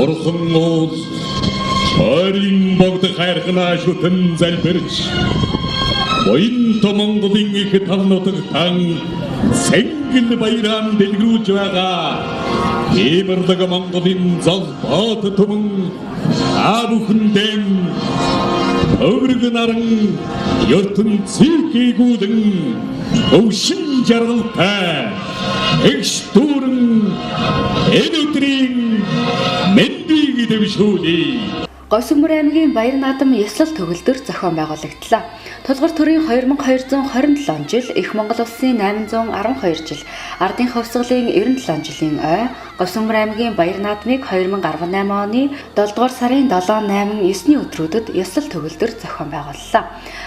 Бурхан уул чойрын богд хайрхнаа шүтэн залбирч буянт Монголын их тал нутагтан сэнгэл баяран дэлгэрүүлж байгаа Иймэрлэг Монголын золбоот түмэн та бүхэндээ өвөрг наран ертөнцийг гүйгүүлэн төвшин жаргалтай эгш дүүрэн энэ өдрийн мэндийг дэвшүүлье. Говьсөмбөр аймгийн Баяр наадам ёслол төгөлдөр зохион байгуулагдлаа. Тулгар төрийн 2227 он жил, Их Монгол улсын 812 жил, Ардын хувьсгалын 97 жилийн ой Говьсөмбөр аймгийн Баяр наадмыг 2018 оны 7 дугаар сарын 7, 8, 9-ний өдрүүдэд ёслол төгөлдөр зохион байгууллаа.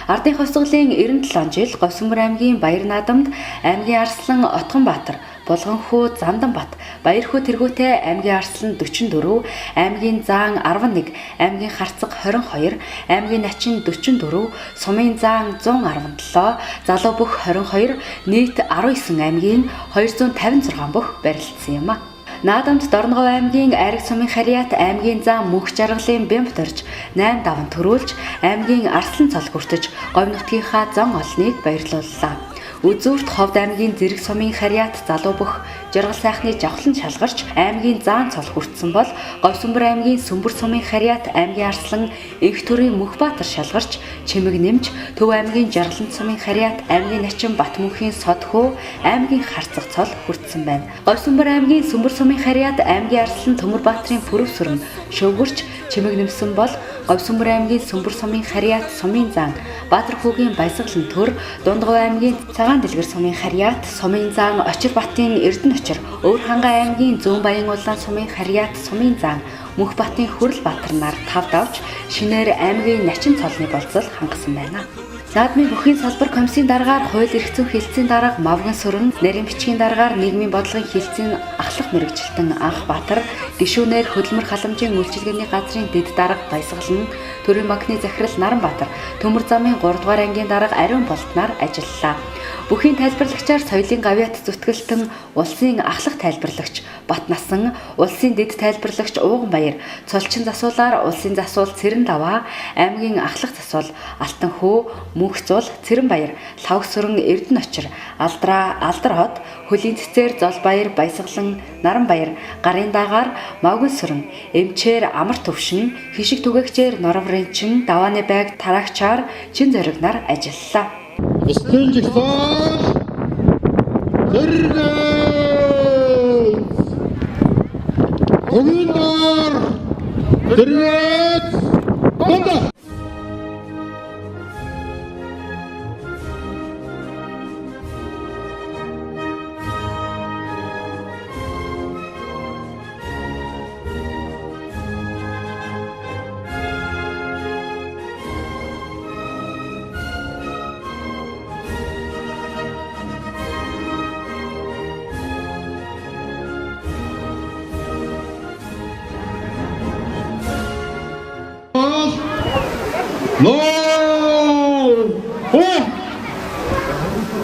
Ардын хувьсгалын 97 жил Говьсөмбөр аймгийн Баяр наадамд аймгийн арслан Отгонбаатар, Булганхүү Занданбат, Баярхүү тэргүүтэй аймгийн арслан 44, аймгийн заан 11, аймгийн харцаг 22, аймгийн начин 44, сумын заан 117, залуу бүх 22, нийт 19 аймгийн 256 бүх барилцсан юм а. Наадамд Дорногов аймгийн Айраг сумын харьяат аймгийн заан Мөнх жаргалын Бямбт орж 8 даван төрүүлж аймгийн арслан цол хүртэж говь нутгийнхаа зон олныг баярлууллаа. Үзүүрт Ховд аймгийн Зэрэг сумын харьяат залуу бүх жаргал сайхны жавхлан шалгарч аймгийн заан цол хүртсэн бол Говьсөмбөр аймгийн Сүмбэр сумын харьяат аймгийн арслан Энх төрийн Мөнхбаатар шалгарч чимэг нэмж Төв аймгийн Жаргалант сумын харьяат аймгийн начин Батмөнхийн Содхөө аймгийн харцаг цол хүртсэн байна. Говьсөмбөр аймгийн Сүмбэр сумын харьяат аймгийн арслан Төмөрбаатарын Пүрэв сүрэн шөвгөрч чимэг нэмсэн бол Говьсөмбөр аймгийн Сүмбэр сумын харьяат сумын заан Баатархүүгийн Баясгалан төр, Дундгов аймгийн Цагаан дэлгэр сумын харьяат сумын заан Очирбатын Эрдэнэ очир, Өвөр хангай аймгийн Зүүн Баян улаан сумын харьяат сумын заан Мөнхбатын Хүрэл Баатар нар 5 давж шинээр аймгийн начин цолны болцол хангасан байна. Наадмын бүхийн салбар комиссийн даргаар хууль эрх зүйн хилцээний дарга Мавган сүрэн, нарийн бичгийн даргаар нийгмийн бодлогын хилцээний ахлах мэрэгжилтэн Анхбаатар, гишүүнээр хөдөлмөр халамжийн үйлчилгээний газрын дэд дарга Баясгалан, төрийн банкны захирал Наранбаатар, Төмөр замын 3 дугаар ангийн дарга Ариун Болтнаар ажиллалаа. Бүхийн тайлбарлагчаар соёлын гавьяат зүтгэлтэн улсын ахлах тайлбарлагч Батнасан, улсын дэд тайлбарлагч Ууганбаяр, цолчин засуулаар улсын засуул Цэрэн даваа, аймгийн ахлах засуул Алтанхүү, Мөнх зул, Цэрэнбаяр, Лхавг сүрэн Эрдэнэ очир, Алдраа, Алдар хот, хөлийн цэцээр Золбаяр, Баясгалан, Наранбаяр, гарын даагаар Мавган сүрэн, эмчээр Амар төвшин, хишиг түгээгчээр Нороврынчин, давааны байг Тараагчаар чин зоригнаар ажиллалаа. Бусдын жигсаал зэрэгээс өгнөр зэрэгээс гондо.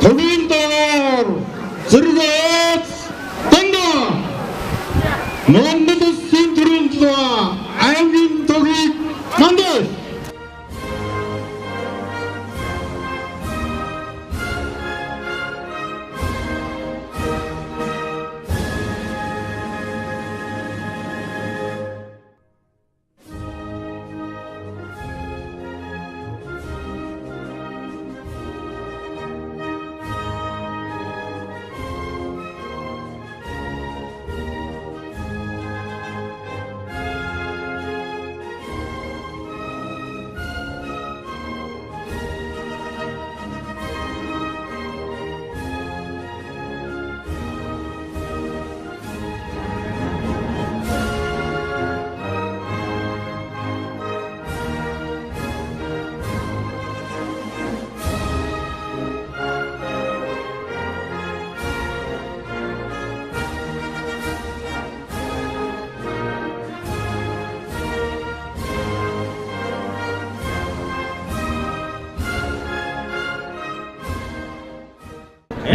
Төгөндөр зэрэгээс гондо. Монгол улсын төрийн аймгийн төгийг мандаа.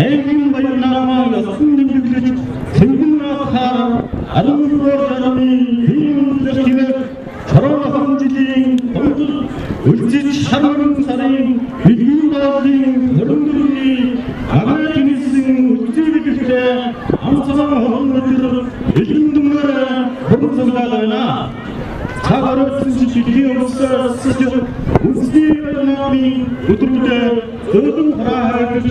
Аймгийн Баяр наадмаа ёслон нэмэгдэж цэнгэн наадхаар 12 дугаар жанрын Үлзий шар мөрөн сарын хэлгийн даалын 24-ний агаа жинсэн үлзий бэлгэлтэй ам цагаан хорон өдөр хэлэн дүнгээр хөрөн цуглаад байна. Цаг оройсон чи дэлхийн улсаас үндэсний баярнаамын өдрүүдэд зөөлөн хараа хайгаж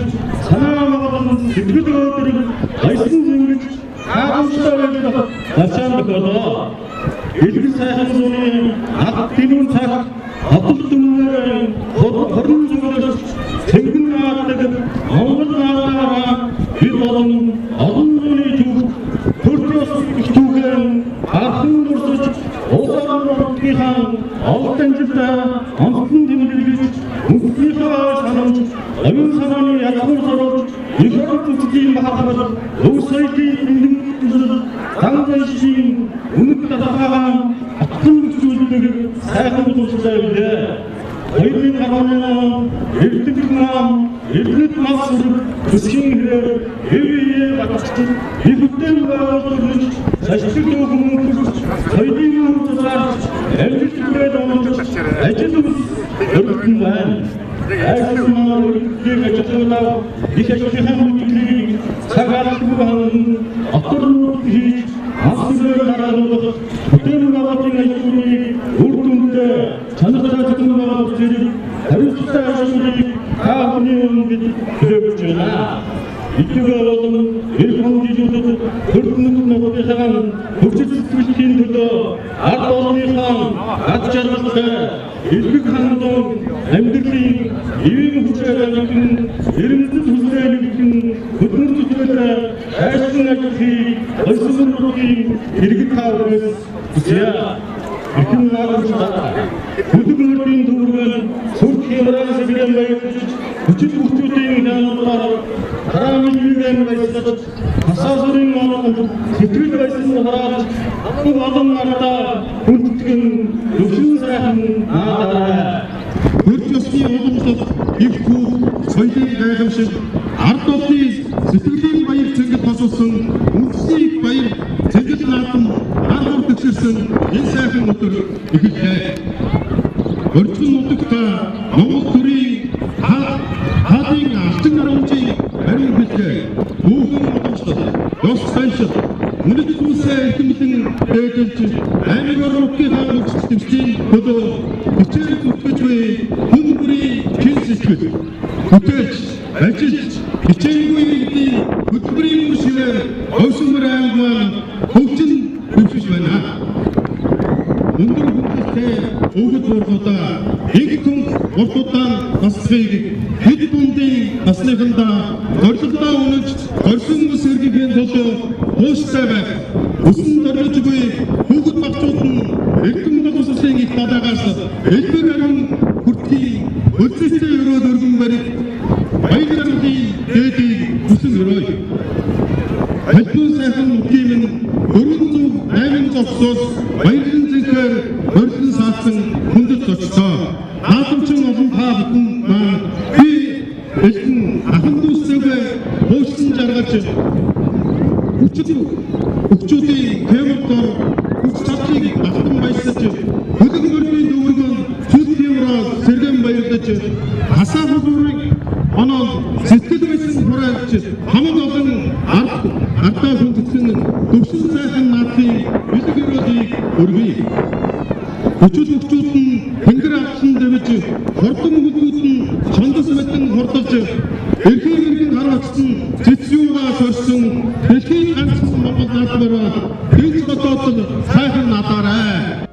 санаа моголон сэтгэл өдрөг баясан зөнгөж гайхамшигтай байлгах зачаан тохиолоо. Дэлгэр сайхан зүүнний ад дэнүүн цагт хотол дүнгээр хорон зүгэлж цэнгэн наадаг Монгол наадаараа бид болон олон зууны түүх төрч ёс их түүхэн гархан дурсаж улс орон нутгийнхаа олон амжилтаа онцлон тэмдэглэж үндэснийхээ санамж оюун санааны язгуур зурулж эх орон зүтгэлийн бахархал өв соёлын тэмдэглэл зан заншийн үнэт дараагаан отхон бэхжүүлдэг сайхан тулчлаа билээ. 2018 Эрдэнэт нам Эрдэнэт мас сүрэг төсгийн хэрээр хэвээ батчид их хөтөн байгуулж сашиг дүүхэн хөрч соёлын үр тусаарч амжилттай донож ажил үс өргөтөн байна. Айсан маань өргөдлийг ажиллуулаад их ажлынхаа бүтлийг цаг алдгүй ханган отор нүүд хийж мас сүрээр дараалуулах бүтээн байгуулалтын ажлуудыг үр дүнтэй чанартай зохион байгуулах зэрэг хариуцлагатай ажлуудыг та бүхний өмнө бид төлөвлөж байна. Итгэл болон эх он жилүүдэд төрднөд нутгийнхаа хөгжил сэтгэлийн төлөө ард олонныхаа гад жаргалтай элбэг хандлан амьдралын ивээн хүчээр амжилтан эрэмбэд хүслээ нэгтгэн хөдөлмөр зүтгэлээ хайшин ажил хийх болсон нутгийн иргэд та бүхнээс хүсье. Эрхэм наадамч хөдөг мөрдийн төвөргөн сүрт хямраа сэргэн баярлаж хүчит хүүхдүүдийн хяналтаар хараамын баясгаж хасаа сүрийн монд сэтгэл баясан харааж хамаг олон ардаа хүндэтгэн төвшин сайхан наадаарай. Төрч ёсны уламжлалт их түүх соёлын гайхамшиг ард олны сэтгэлийн баяр цэнгэл тосолсон үндэсний их баяр цэнгэл наадам нар хурд төгсөрсөн энэ сайхан өдөр эхэллээ. Орчин нутагт Монгол төрийн хаадын алтан нарамжийн барин хэлгээ түүхэн уламжлалт ёс заншил үнэт зүйлсээ эрхэмлэн дээдэлж аймаг орон нутгийнхаа хөгжил дэвшлийн төлөө хичээл зүтгэж буй хүн бүрийн чин сэтгэл бүтээлч ажиллаж хичээнгүй иргэдийн хөдөлмөрийн үр шимээр Говьсмөр аймаг маань хөгжин дэвшиж байна. Өндөр хүндэлтэй өвгөд буургуудаа их түнх уртудаан насхыг хэд дундын насныхандаа зорилгодоо үнэлж зорьсон бүс эргэхийн төлөө тууштай байх өсөн зориулж буй хүүхэд багчууд нь эрдэм боловсролын их далаагаас элбэг ариун хүртгийн өлзөстэй өрөөд өргөн бариг баяр жаргалын дээдийг хүсэн өрөөе. Халдун сайхан нутгийн минь 408 зогсоос баярлан зэнхээр хорилон саадсан хүндэт зочдоо наадамчин олон та бүхэн маань би элдэн ахан дүүстэйгээ хуучлан жаргаж хүчит хөгжүүдийн тээвэр дор хүч чадлыг алтан баясаж хөлөг мөрдийн дүүргэн сүд тээврөө сэргэн баярлаж хасаа хөлбөрийг оноо сэтгэл байсан хураалж хамаг олон ард ардаа хүндэтгэн төвшин сайхан наадмын бэлэг өрөөлийг өргөе. Хүчит хөгжүүд нь тэнгэр авсан дэвж хурдан хөлгүүд нь чондос мэдэн хурдалж эрхийн эргэн хар очсон цэц юугаа сорьсон дэлхийн ганцхан Монгол наадмаараа дэлж дотоодол сайхан наадаарай.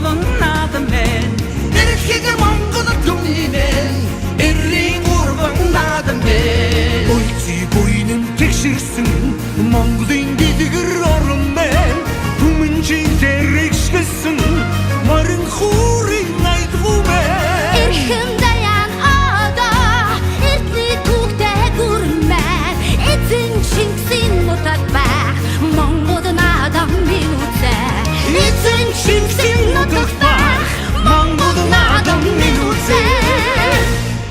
гурван наадам мэн. Эрхийг Монгол түмний мэн. 93 наадам мэн. Буйци буйнын тэгшэрсэн Монголын дэлгэр орон мэн. Түмэн жилээр ихшгэлсэн морин хүүрийн найдгуу мэн. Эрхэм даян одоо эртний түүхтэй гүрмэн. Эзэн Чингисийн нутаг байх Монгол наадам минь үзээ. Эзэн Чингисийн нутаг байх Монгол наадам минь үзээ.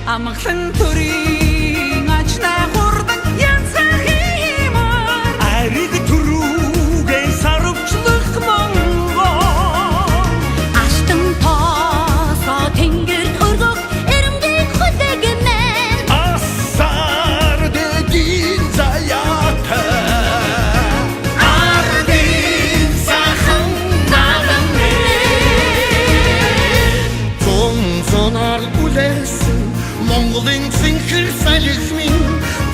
Амгалан төрийн ажнаа хурдан янзхан хиймэр. Ариг төрүүгээ сарвчлах Монгол. Алтан тоосоо тэнгэрт өргөх эрэмгийг хүлээг мэн. Асар дэдийн заяатай Ардын сайхан наадам мэн. Зун зунаар үлээсэн Монголын цэнхэр салхи минь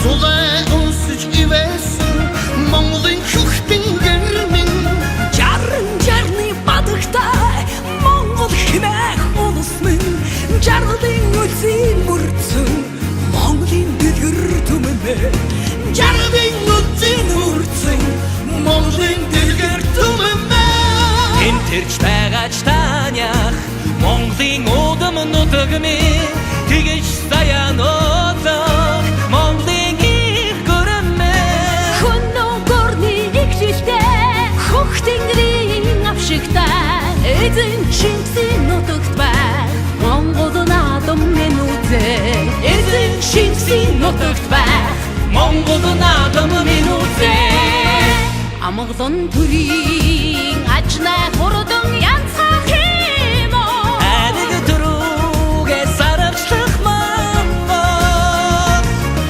зулай өнсөж ивэсэн Монголын хөхтөн гэр минь. Жаран жарны бадагтай Монгол хэмээх улс минь жаргалын үлзийн мөрцөн Монголын дэлгэр түмэн мэн. Жаргалын үлзийн мөрцөн Монголын дэлгэр түмэн мэн. Энтерч байгаач танях Монголын удам нутаг минь тэгэж саян өтөх Монголын их гүрэн мэн. Хөннөө гүрний игшилтэй хөх тэнгэрийн авшигтай эзэн Чингисийн нутагт байх Монгол наадам минь үзээ. Эзэн Чингисийн нутагт байх Монгол наадам минь үзээ. Амгалан төрийн ажнаа хурдан янзхан хиймөр. Ариг төрүүгээ сарвчлах Монгол.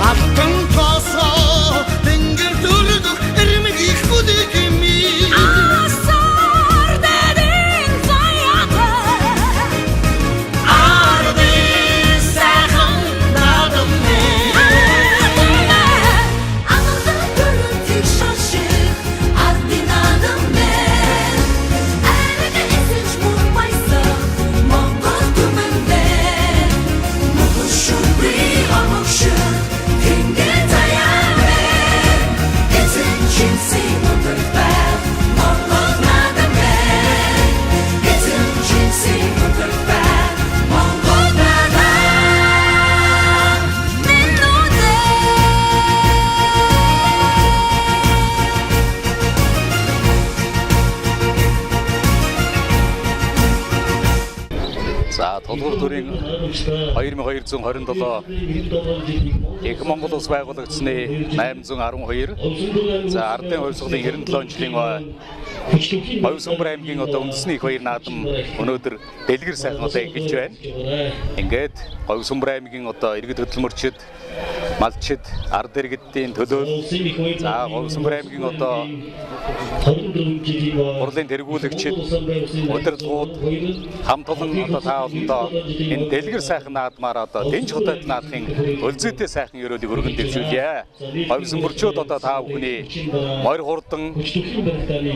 Алтан тоосоо тэнгэр өргөх эрмэг их бүдэг минь. Асар дэдийн заяатай Ардын сайхан наадам мэн. Амгалан төрийн тэгш шиг ардын наадам мэн. Ариг эсэж мөр баясан Монгол түмэн мэн. Монгол шүрбий омог шиг тэнгэр заяа мэн. Эзэн Чингисийн нутагт байх Монгол наадам мэн. Эзэн Чингисийн нутагт байх Монгол наадам минь үзээ. За Тулгуур төрийн 2227 Их Монгол улс байгуулагдсаны 812 за ардын хувьсгалын 97 жилийн ой Говьсүмбэр аймгийн одоо үндэсний их баяр наадам өнөөдөр дэлгэр сайхан одоо эхэлж байна. Ингээд Говьсүмбэр аймгийн одоо иргэд хөдөлмөрчид, малчид, ард иргэдийн төлөө за Говьсүмбэр аймгийн одоо хурлын тэргүүлэгчид, удирдлагууд хамт олон одоо та олондоо энэ дэлгэр сайхан наадмаар одоо дэнж хотод наадахын өлзөөтэй сайхан өрөөлийг өргөн дэвшүүлье. Говьсүмбэрчүүд одоо та бүхний морь хурдан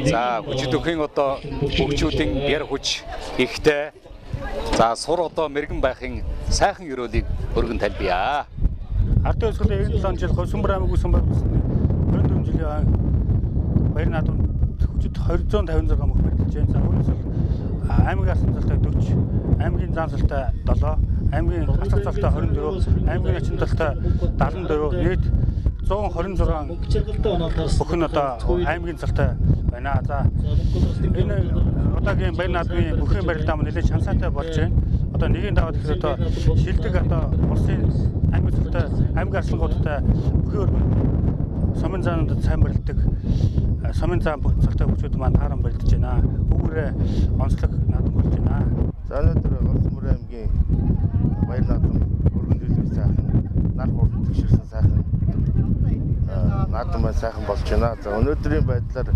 за хүчдөхийн одоо хөгжүүдийн яр хүч ихтэй за сур одоо мэрэгэн байхын сайхан өрөөлийг өргөн тальбия. Ардын хувьсгалын 97 жил Говьсүмбэр аймаг үүсгэн байгуулсаны 24 жилийн баяр наадам хүчит 256 мөх барилж байна. За үүнээс аймгийн арсан залтай 40, аймгийн зан залтай 7, аймгийн хасах залтай 24, аймгийн ачин залтай 74, нийт 126 бүхэн одоо аймгийн залтай байна. За энэ удаагийн баяр наадмын бүхэн барилдаа маань нэлээд шансаатай болж байна. Одоо нэгийн даваад гэхэд одоо шилдэг одоо улсын аймгийн залтай, аймгийн арслангуудтай бүхэн өргөн сумын заануудад сайн барилдаг сумын заан залтай хүчүүд маань тааран барилдаж байна. Үүгээрээ онцлог наадам болж байна. За өнөөдөр Говьсүмбэр аймгийн баяр наадам өргөн дэлгэр сайхан нар хурдан тэгшэрсэн сайхан наадам маань сайхан болж байна. За өнөөдрийн байдлаар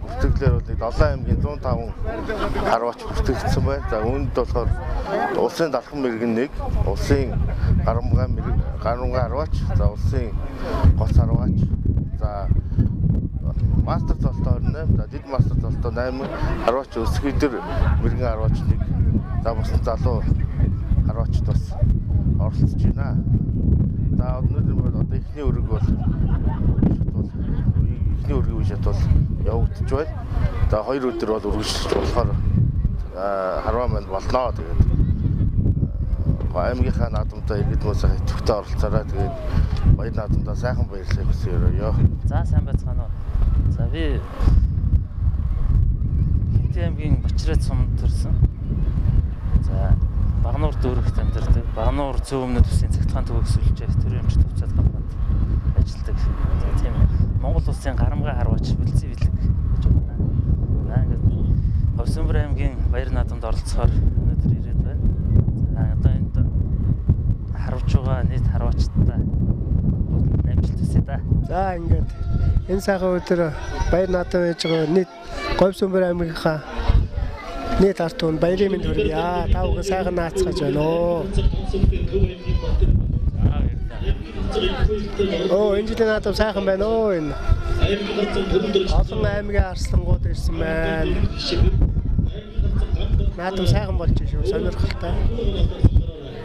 бүртгэлээр бол 7 аймгийн 105 харваач бүртгэгдсэн байна. За үүнд болохоор улсын дархан мэрэгэн 1, улсын гарамгай мэрэг, гарамгай харваач, за улсын гоц харваач, за Мастер золтой 28, за дэд мастер золтой 8, харваач өсгийдэр мэрэгэн харваач 1, за бусад залуу харваачд бас оролцож байна. За өнөөдөр бол одоо эхний өрөг бол эхний өргийн үе шат бол явагдаж байна. За 2 өдөр бол үргэлжлэж болохоор харваа маань болно. Тэгээд аймгийнхаа наадамдаа иргэд мөн сайхан идэвхтэй оролцоорой. Тэгээд баяр наадамдаа сайхан баярлалаа хүсье өрөөё. За сайн байцгаана уу. За би Хинтээ аймгийн Бачраад сумд төрсэн. За Багануур дүүрэгт амьдардаг. Багануур зүүн өмнөд бүсийн цагтгаан төвөг сүлжээ төрийн өмч төвцөөд компанид ажилладаг. За тийм Монгол улсын гарамгай харваач Бүлцэн бэлэг гэж байна. За ингээд Говьсөнбөр аймгийн баяр наадамд оролцохоор өнөөдөр ирээд байна. За одоо энд харвж байгаа нийт харваачдаа бүгдэнд амжилт хүсье да. За ингээд энэ сайхан өдөр баяр наадам хийж байгаа нийт Говьсөнбөр аймгийнхаа нийт ард түмэнд баярын мэнд хүргье. Та бүхэн сайхан наацгааж байна оо. Оо, энэ жилийн наадам сайхан байна оо энэ. Олон аймгийн арслангууд ирсэн байна. Наадам сайхан болж шүү, сонирхолтой.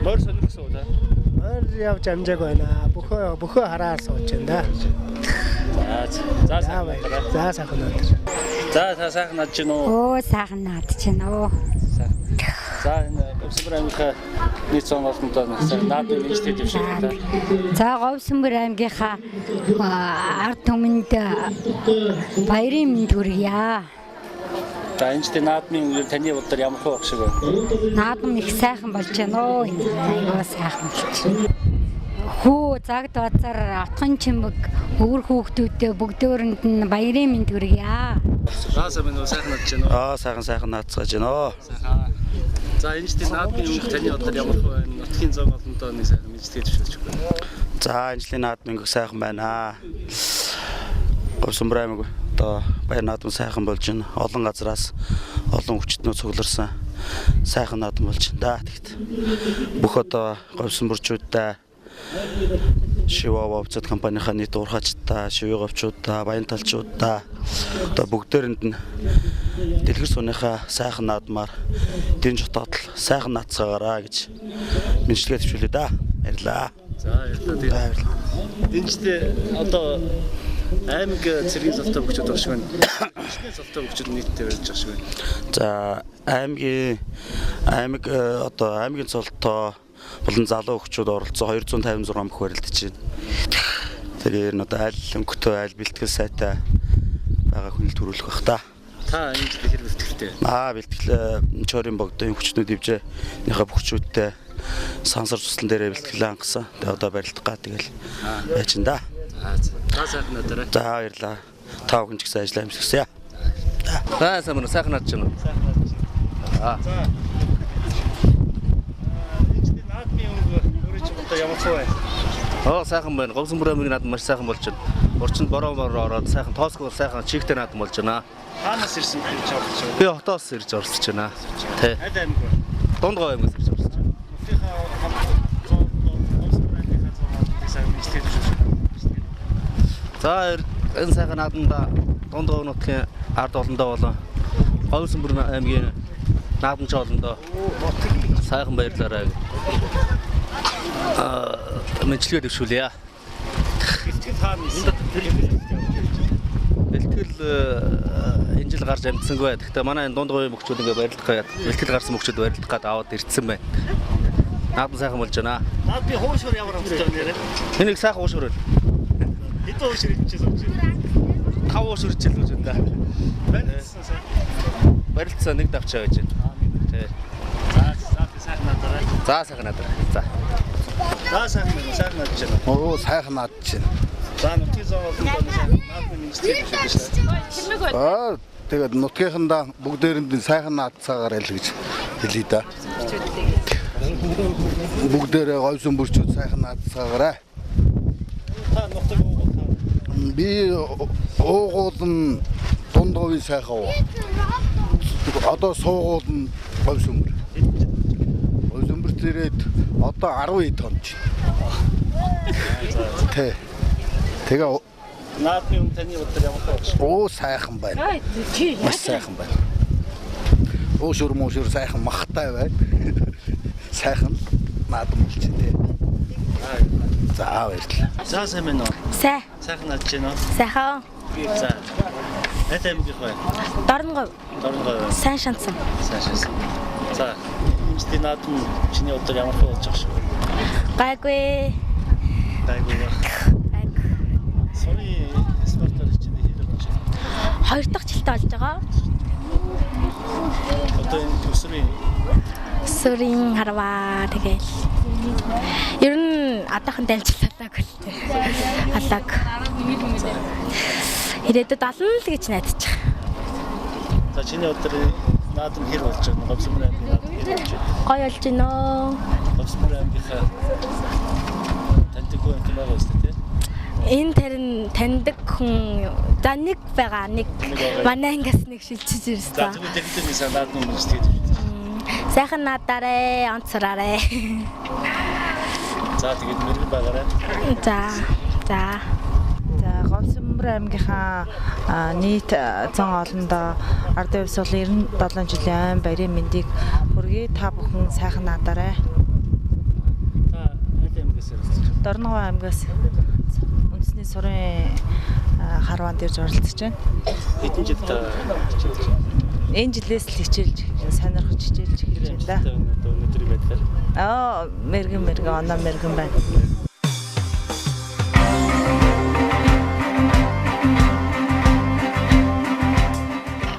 Морь сонирхсан уу та? Морь явж амжаагүй байна. Бөхөө хараад сууж байна да. За за за сайхан өдөр. За та сайхан наадж гин үү? Оо, сайхан наадж гин оо. За энэ Говьсөнбөр аймгийнхаа нийт зон олонтоо наадмын мэндчилгээ дэвшүүлээ та. За Говьсөнбөр аймгийнхаа ард түмэнд баярын мэнд хүргье. За энэ жилийн наадмын үеэр таны бодлоор ямар хөө байх шиг байна? Наадам их сайхан болж байна оо. Айгүй сайхан болж байна. Хүү загд базар отхон чимэг өвөр хүүхдүүдээ бүгдөөрэнд нь баярын мэнд хүргье. За сайн байна уу? Сайхан наадж байна уу? Аа сайхан наадцгааж байна оо. Сайхан. За энэ жилийн наадмын өмнөх таны бодлоор ямар хөө байна? Нутгийн зон олонтоо нэг сайхан мэндчилгээ дэвшүүлж байна. За энэ жилийн наадмын өнгө сайхан байна. Говьсөнбөр аймаг одоо баяр наадам сайхан болж байна. Олон газраас олон хүчтнүүд цугларсан сайхан наадам болж байна да. Тэгэхэд бүх одоо Говьсөнбөрчүүдтэй Шива овцод компанийнхаа нийт уурхаачдаа, шивээ говьчуудаа, баян талчуудаа одоо бүгдээрэнд нь дэлгэр сууныхаа сайхан наадмаар дэн хотод л сайхан наацгаагаараа гэж мэндчилгээ дэвшүүлээ да. Баярлалаа. За баярлалаа. Энэ одоо аймаг цэргийн золтой бөхчүүд баг шиг байна. Шинэ золтой бөхчүүд нийтдээ барьж байгаа шиг байна. За аймаг одоо аймгийн золтой болон залуу хөгчүүд оролцсон 256 бөх барилдаж байна. Тэгэхээр энэ одоо аль өнгөтэй аль бэлтгэл сайтай байгаа хүнэл төрүүлэх бах та. Та энэ жил хэр бэлтгэлтэй? Аа бэлтгэл чорын богдын хүчнүүд ивжээнийхээ бөхчүүдтэй сансар цуслан дээрээ бэлтгэлээ хангасан. Тэгээ одоо барилдах га тэгэл байж ин да. За сайхан наадаарай. За баярлалаа. Та бүхэн ч гэсэн ажил амжилт хүсье. За сайн байна уу? Сайхан наадж байна уу? Сайхан наадж байна. За. Энэ жилийн наадмын өнгө өөрөө ч одоо ямар хөө байна? Аа сайхан байна. Говьсөнбөр аймгийн наадам маш сайхан болж байна. Урчин бороо бороо ороод сайхан тоосгол сайхан чигтэй наадам болж байна. Хаанаас ирсэн гэж оролцож байна? Би хотоос ирж оролцож байна. Тэ. Аль аймаг вэ? Дунд говь аймагаас ирж оролцож байна. Нутгийнхаа хамт Говьсөнбөр аймгийнхаа зон олонтыг сайхан мэндчилгээ дэвшүүлж байна. За энэ сайхан наадамд дунд говь нутгийн ард олондоо болон Говьсөнбөр аймгийн наадамч олондоо сайхан баярлаарай. Мэндчилгээ дэвшүүлье. Бэлтгэл хаана ирсэн? Бэлтгэл энэ жил гарч амжсангүй. Гэхдээ манай энэ дунд говийн бөхчүүд ингээ барилдах гээд бэлтгэл гарсан бөхчүүд барилдах гээд аваад ирсэн байна. Наадам сайхан болж байна. Наадмын хуушуур ямар амттай байна нэрээ? Энийг сайхан хуушуур байл. Хэдэн хуушуур идчихсэн юм чи? 5 хуушуур идчихэл гэж байна да. Барилдсан сайн. Барилдсан нэг давчаа гэж байна. Тэ. За за сайхан наадаарай. За сайхан наадаарай. За. За сайхан байна. Сайхан наадж байна. Оо сайхан наадж байна. За нутгийн зон олонтоо сайхан наадмын мэндчилгээ дэвшүүлж байна. Аа тэгээд нутгийнхандаа бүгдээрэнд нь сайхан наадцаагаарай л гэж хэлье да. Бүгдээрээ Говьсөнбөрчүүд сайхан наадцаагаарай. Та нутаг уугуул. Би уугуул нь дунд говийн сайхан уу. Одоо суугуул нь Говьсөнбөр. Говьсөнбөрт ирээд одоо 10 тонч. Тэ. Тэгээ Наадмын өмнө таны өдөр ямар болж байна? Оо сайхан байна. Маш сайхан байна. Уушур муушур сайхан махтай байна. Сайхан наадам болчих тий. За баярлалаа. За сайн байна уу? Сайн. Сайхан наадж байна уу? Сайхан. За. Аль аймгийнх вэ? Дорногов. Дорногов. Сайн шансан. Сайн шансан. За, энэ жилийн наадам чиний өдөр ямар болж байгаа шүү? Гайгүй. Гайгүй ба. Гайгүй. Сурын спортоор чиний хэр болж байна? Хоёр дахь жилдээ болж байгаа. Одоо энэ өсвөрийн Өсвөрийн харваа тэгэл. Ер нь одоохон дамжуулаагүй л дээ. Алааг. Ирээдүйд олно л гэж найдаж байгаа. За чиний өдөр наадам хэр болж байна? Говьсүмбэр аймгийн наадам хэр болж байна? Гоё болж байна оо. Говьсүмбэр аймгийнхаа таньдаг хүн юм байгаа үстэй тий? Энэ тарин таньдаг хүн за нэг байгаа нэг манай ангиас нэг шилжиж ирсэн. За тэгвэл тэрнээ сайн наадам болж тэгээд. Сайхан наадаарэ, онц сураарэ. За тэгээд мэрэгэн байгаарай. За. За. За Говьсүмбэр аймгийнхаа нийт зан олондоо Ардын хувьсгалын 97 жилийн айн баярын мэндийг хүргэе. Та бүхэн сайхан наадаарай. Та аль аймгаас ярилцаж байна? Дорногов аймгаас үндэсний сурын харваанд ирж оролцож байна. Хэдэн жил та хичээлж байна? Энэ жилээс л хичээлж сонирхож хичээлж эхэлж байна да. Өнөөдрийн байдлаар. Аа, мэрэгэн оноо мэрэгэн байна.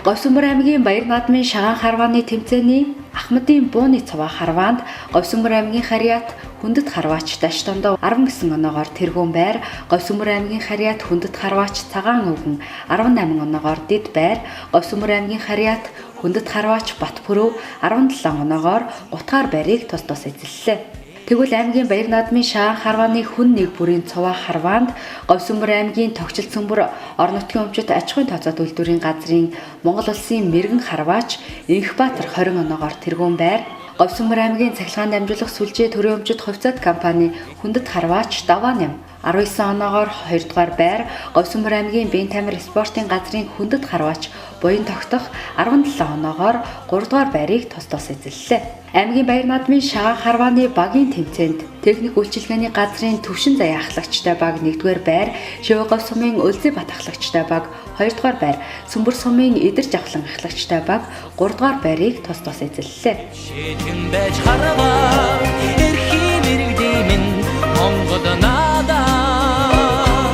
Говьсүмбэр аймгийн Баяр наадмын шагаан харвааны тэмцээний Ахмадын бууны цуваа харваанд Говьсүмбэр аймгийн Харьяат Хүндэт харваач Даштондоо 19 оноогоор тэргүүн байр, Говьсүмбэр аймгийн Харьяат Хүндэт харваач Цагаан өвгөн 18 оноогоор дэд байр, Говьсүмбэр аймгийн Харьяат Хүндэт харваач Батпөрөв 17 оноогоор гутгаар байрыг тус тус эзэллээ. Тэгвэл аймгийн Баяр наадмын шагаан харвааны хүн нэг бүрийн цуваа харваанд Говьсүмбэр аймгийн Тогтчил цөмбөр орон нутгийн өмчит аж ахуйн тооцоо үйлдвэрийн газрын Монгол улсын мэрэгэн харваач Энхбаатар 20 оноогоор тэргүүн байр, Говьсүмбэр аймгийн цахилгаан дамжуулах сүлжээ төрийн өмчит хувьцаат компани Хүндэт харваач Даваа 8 19 оноогоор 2 дугаар байр, Говьсүмбэр аймгийн Бэн тамир спортын газрын Хүндэт харваач Буян тогтох 17 оноогоор 3 дугаар байрыг тус тус эзэллээ. Аймгийн Баяр наадмын шагаан харвааны багийн тэмцээнд техник үйлчилгээний газрын Төвшин заяа ахлагчтай баг 1-р байр, Шивэ говь сумын Өлзий бат ахлагчтай баг 2-р байр, Сүмбэр сумын Эдэр жавхлан ахлагчтай баг 3-р байрыг тус тус эзэллээ. Шитгэн байж харваа эрхийн мэрэгдийн минь Монгол наадам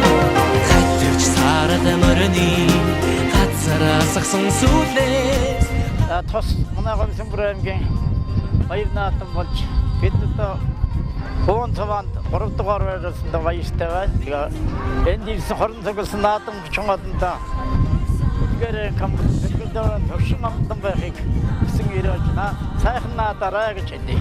хатэрч сард мөрний газараас агсан сүлээс. За тус манай Говьсүмбэр аймгийн баяр наадам болж бид одоо буун цуваанд 3 дугаар байрлалсанд баяртай байна. Тэгээ энд ирсэн 20 цоглосон наадам чонгодондоо эдгээр компьютер төвшин амтан байхыг хүсэн ирж байна. Сайхан наадаарай гэж хэлье.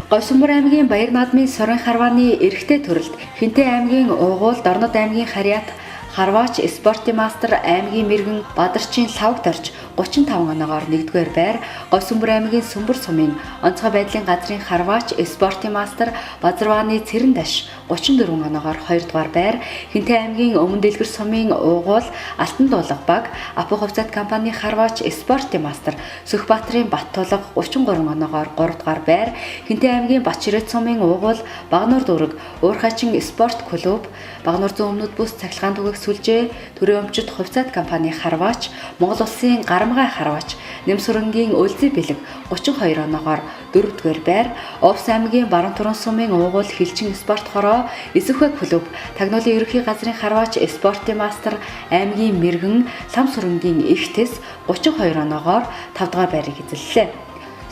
Говьсүмбэр аймгийн Баяр наадмын сурын харвааны эрэгтэй төрөлд Хинтээ аймгийн Уугуул, Дорнод аймгийн Харьяат Харваач спортын мастер аймгийн мэрэгэн Бадарчин лавг дорж 35 оноогоор 1-р байр, Говьсүмбэр аймгийн Сүмбэр сумын онцгой байдлын газрын Харваач спортын мастер Базарвааны Цэрэндаш 34 оноогоор 2-р байр, Хинтээ аймгийн Өмнө Дэлгэр сумын Уугуул Алтан дуулга баг Апо хувьцаат компани Харваач спортын мастер Сүхбаатарын Баттулга 33 оноогоор 3-р байр, Хинтээ аймгийн Батширээт сумын Уугуул Багнуур дүүрэг Уурхачин спорт клуб Багнуур зүүн өмнөд бүс цахилгаан түгээх сүлжээ төрийн өмчит хувьцаат компани Харваач Монгол улсын гарамгай Харваач Нэмсүрэнгийн Өлзий бэлэг 32 оноогоор 4-р байр, Увс аймгийн Баруун туран сумын Уугуул хилчин спорт хороо Эсвхэ клуб Тагнуулын ерөнхий газрын Харваач спортын мастер аймгийн мэрэгэн Лам сүрэнгийн Ихтэс 32 оноогоор 5-р байрыг эзэллээ.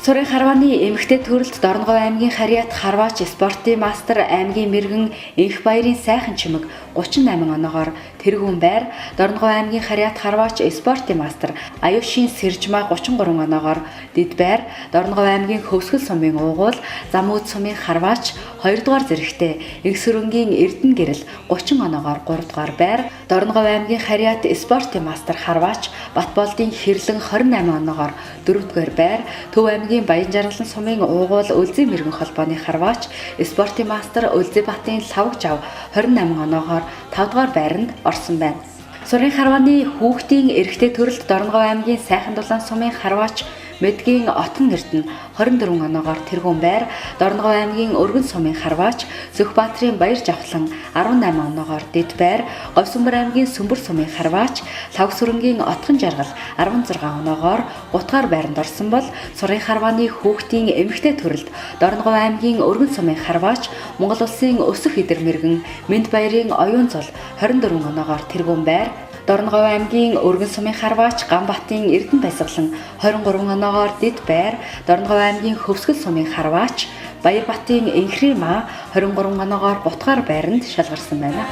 Сурын харвааны эмэгтэй төрөлд Дорногов аймгийн Харьяат Харваач спортын мастер аймгийн мэрэгэн Энх баярын сайхан чимэг 38 оноогоор тэргүүн байр, Дорногов аймгийн Харьяат Харваач спортын мастер Аюушийн Сэржмаа 33 оноогоор дэд байр, Дорногов аймгийн Хөвсгөл сумын Уугуул Замууд сумын Харваач 2 дугаар зэрэгтэй Эгсүрэнгийн Эрдэнэ гэрэл 30 оноогоор 3 дугаар байр, Дорногов аймгийн Харьяат спортын мастер Харваач Батболдын Хэрлэн 28 оноогоор 4 дугаар байр, Төв аймгийн Баян жаргалан сумын Уугуул Өлзий мэрэгэн холбооны Харваач спортын мастер Өлзий батын Лавг жав 28 оноогоор 5 дугаар байранд орсон. орсон байна. Сурын харвааны хүүхдийн эрэгтэй төрөлд Дорногов аймгийн Сайхан Дулаан сумын харваач Мэдгийн Отон Эрдэнэ 24 оноогоор тэргүүн байр, Дорногов аймгийн Өргөн сумын харваач Сүхбаатарын Баяр Жавхлан 18 оноогоор дэд байр, Говьсүмбэр аймгийн Сүмбэр сумын харваач Лхагвсүрэнгийн Отхон Жаргал 16 оноогоор 3 дугаар байранд орсон бол Сурын харвааны хүүхдийн эмэгтэй төрөлд Дорногов аймгийн Өргөн сумын харваач Монгол улсын өсөх идэр мэрэгэн Мэнд Баярын Оюун Зул 24 оноогоор тэргүүн байр, Дорногов аймгийн Өргөн сумын харваач Ганбатын Эрдэнэ Баясгалан 23 оноогоор дэд байр, Дорногов аймгийн Хөвсгөл сумын харваач Баярбатын Энхрийн маа 23 оноогоор 3 дугаар байранд шалгарсан байна.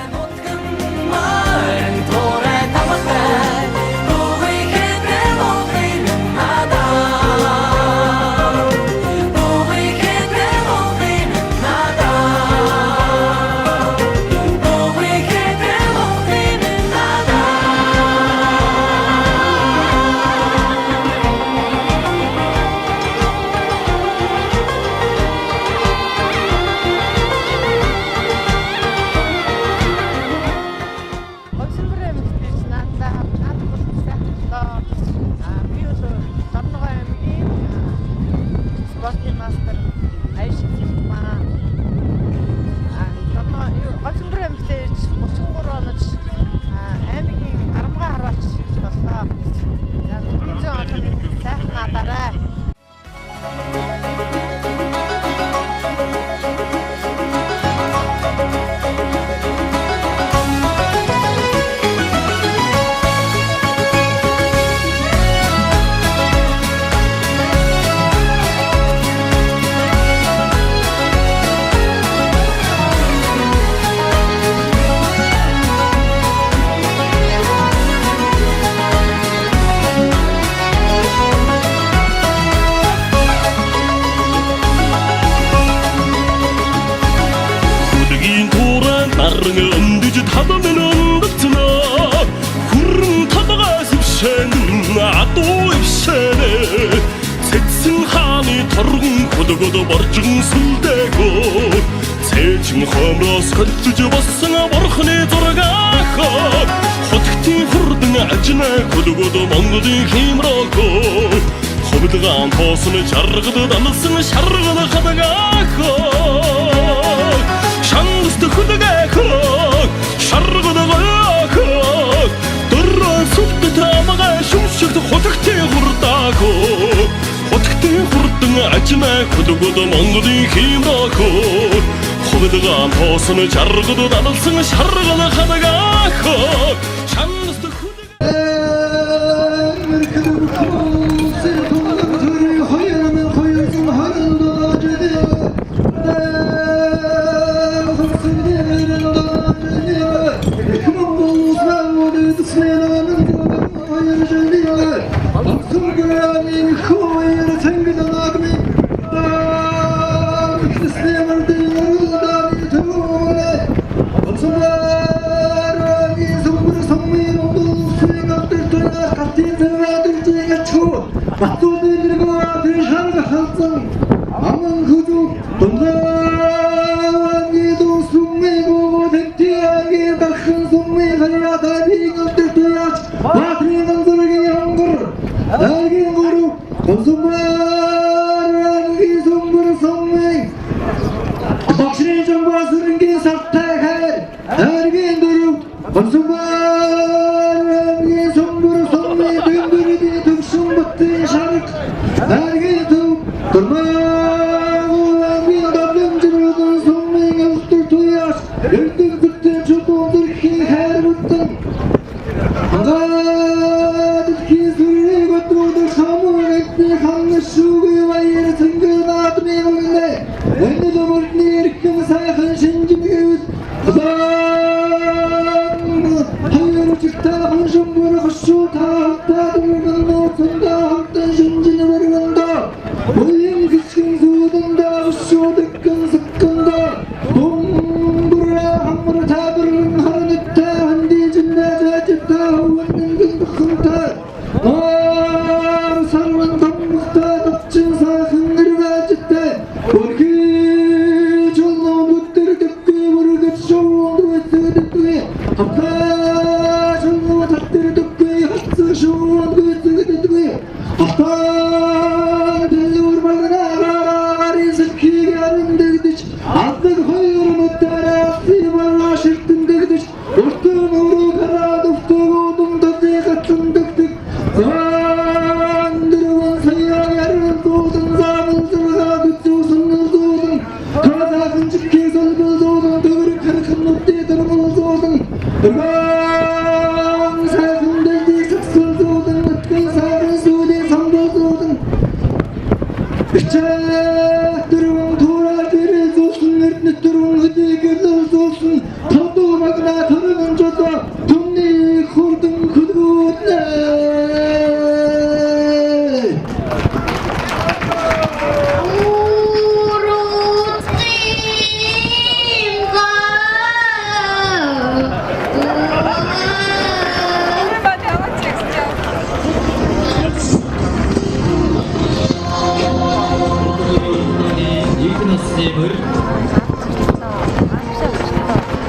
Дөрвөн туураад ирээсүүлсэн эрдэнэт дөрвөн хөдийг гэлүүлсэн тавдуу магна төрөн жолоо түмний хурдан хөлгүүднэ.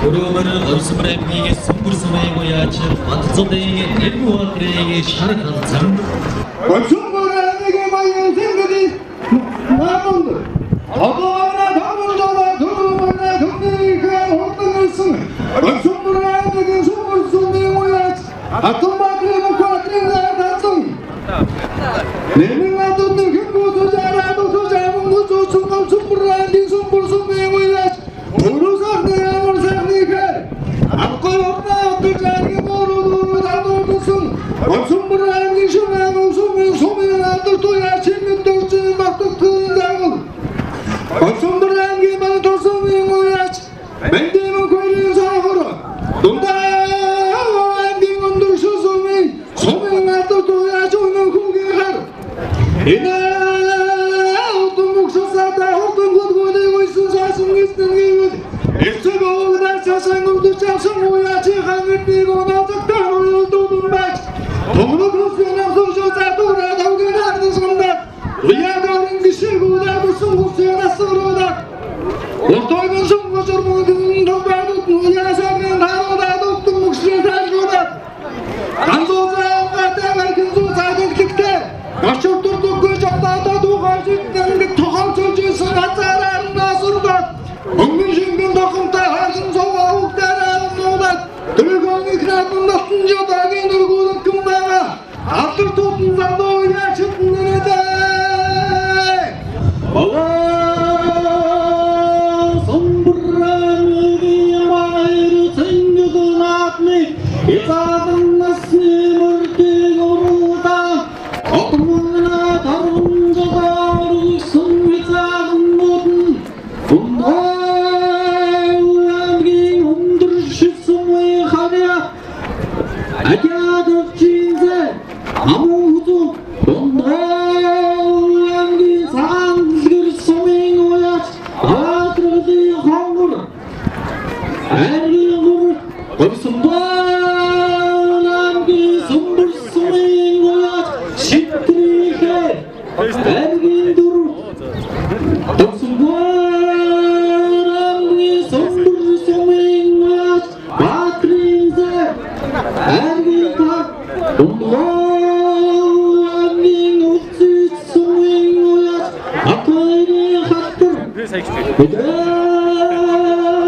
Өрөөмөр Говьсүмбэр аймгийн Сүмбэр сумын уяач Батцодын Нэрмүатрийн шар халзан Говьсүмбэр аймгийн баян зэнгэл нааманд одоогна таван дөрвөн түмнийг хурдан ирсэн Говьсүмбэр аймгийн Сүмбэр сумын уяач Атанбаатрын Мөнхбаатрын даасан Нэмэн адны хөнгөс араад өсөж амангус өсөн Говьсүмбэр аймгийн Сүмбэр сумын уяач Өрөөсөх ямар сайхныг авгүй орноо өдөр аймгийн мөрөөр адуулсан Говьсүмбэр аймгийн шүмэн сумын сумын алдар туяа чимэд дөржин багтдаг дагал Говьсүмбэр аймгийн бан тосомын уяач Бэндэн хөрийн сохор дундаа аймгийн өндөр сумын сумын алдар туяа чүмэн хүүгийн хар Энэ удам мөксөсөдө хурдан гүлгүлийг үйсэн саасан гэснэгийг эцэг өвгөнөр цасан өвдөж авсан уяачи хангэрдийг унаазагтай уйлдуудун байж томрог хүссэн амсууж задуураа тавгийн хардсамдаа уяадарын гişиг удаа бүсэн хүссэн асруулаа Ортойгон сонгожор мөнгөн томбадууд уяасагийн таруудад удам мөксөн тайлгуудад ганцуузаа гадаа хинзүү цааглагтай Гашур дурдгүй жолоодод дугаарч тохомцолж исэн газараар насурдаад өмнө шингэн тохомтой хаасан суугаа бүгдээрээ нуудаад тэргөөний храдан нотон жодогийн дөргүүлэн байгаа алдар тутан залуу яачт нэрээ Сүмбэр аймгийн баяр зэнгэл наадмыг Изадан насны мөрдийг уралдаан Отмона тарван жолоор өгсөн хязгаарнууд нь Дундаа аймгийн өндөр шилсэн харьяа Ажаадавчинзэ амун хүзүү Дундаа аймгийн цагаан дэлгэр сумын уяач Баатарлын хонгор Аймгийн гүр Говьсүмбэр аймгийн Сүмбэр сумын уяач Шитрийнхээ аймгийн дөрв Говьсүмбэр аймгийн Сүмбэр сумын уяач Баатрын зэ аймгийн тав Дундаа аймгийн Үлзий сумын уяач Атварын халтар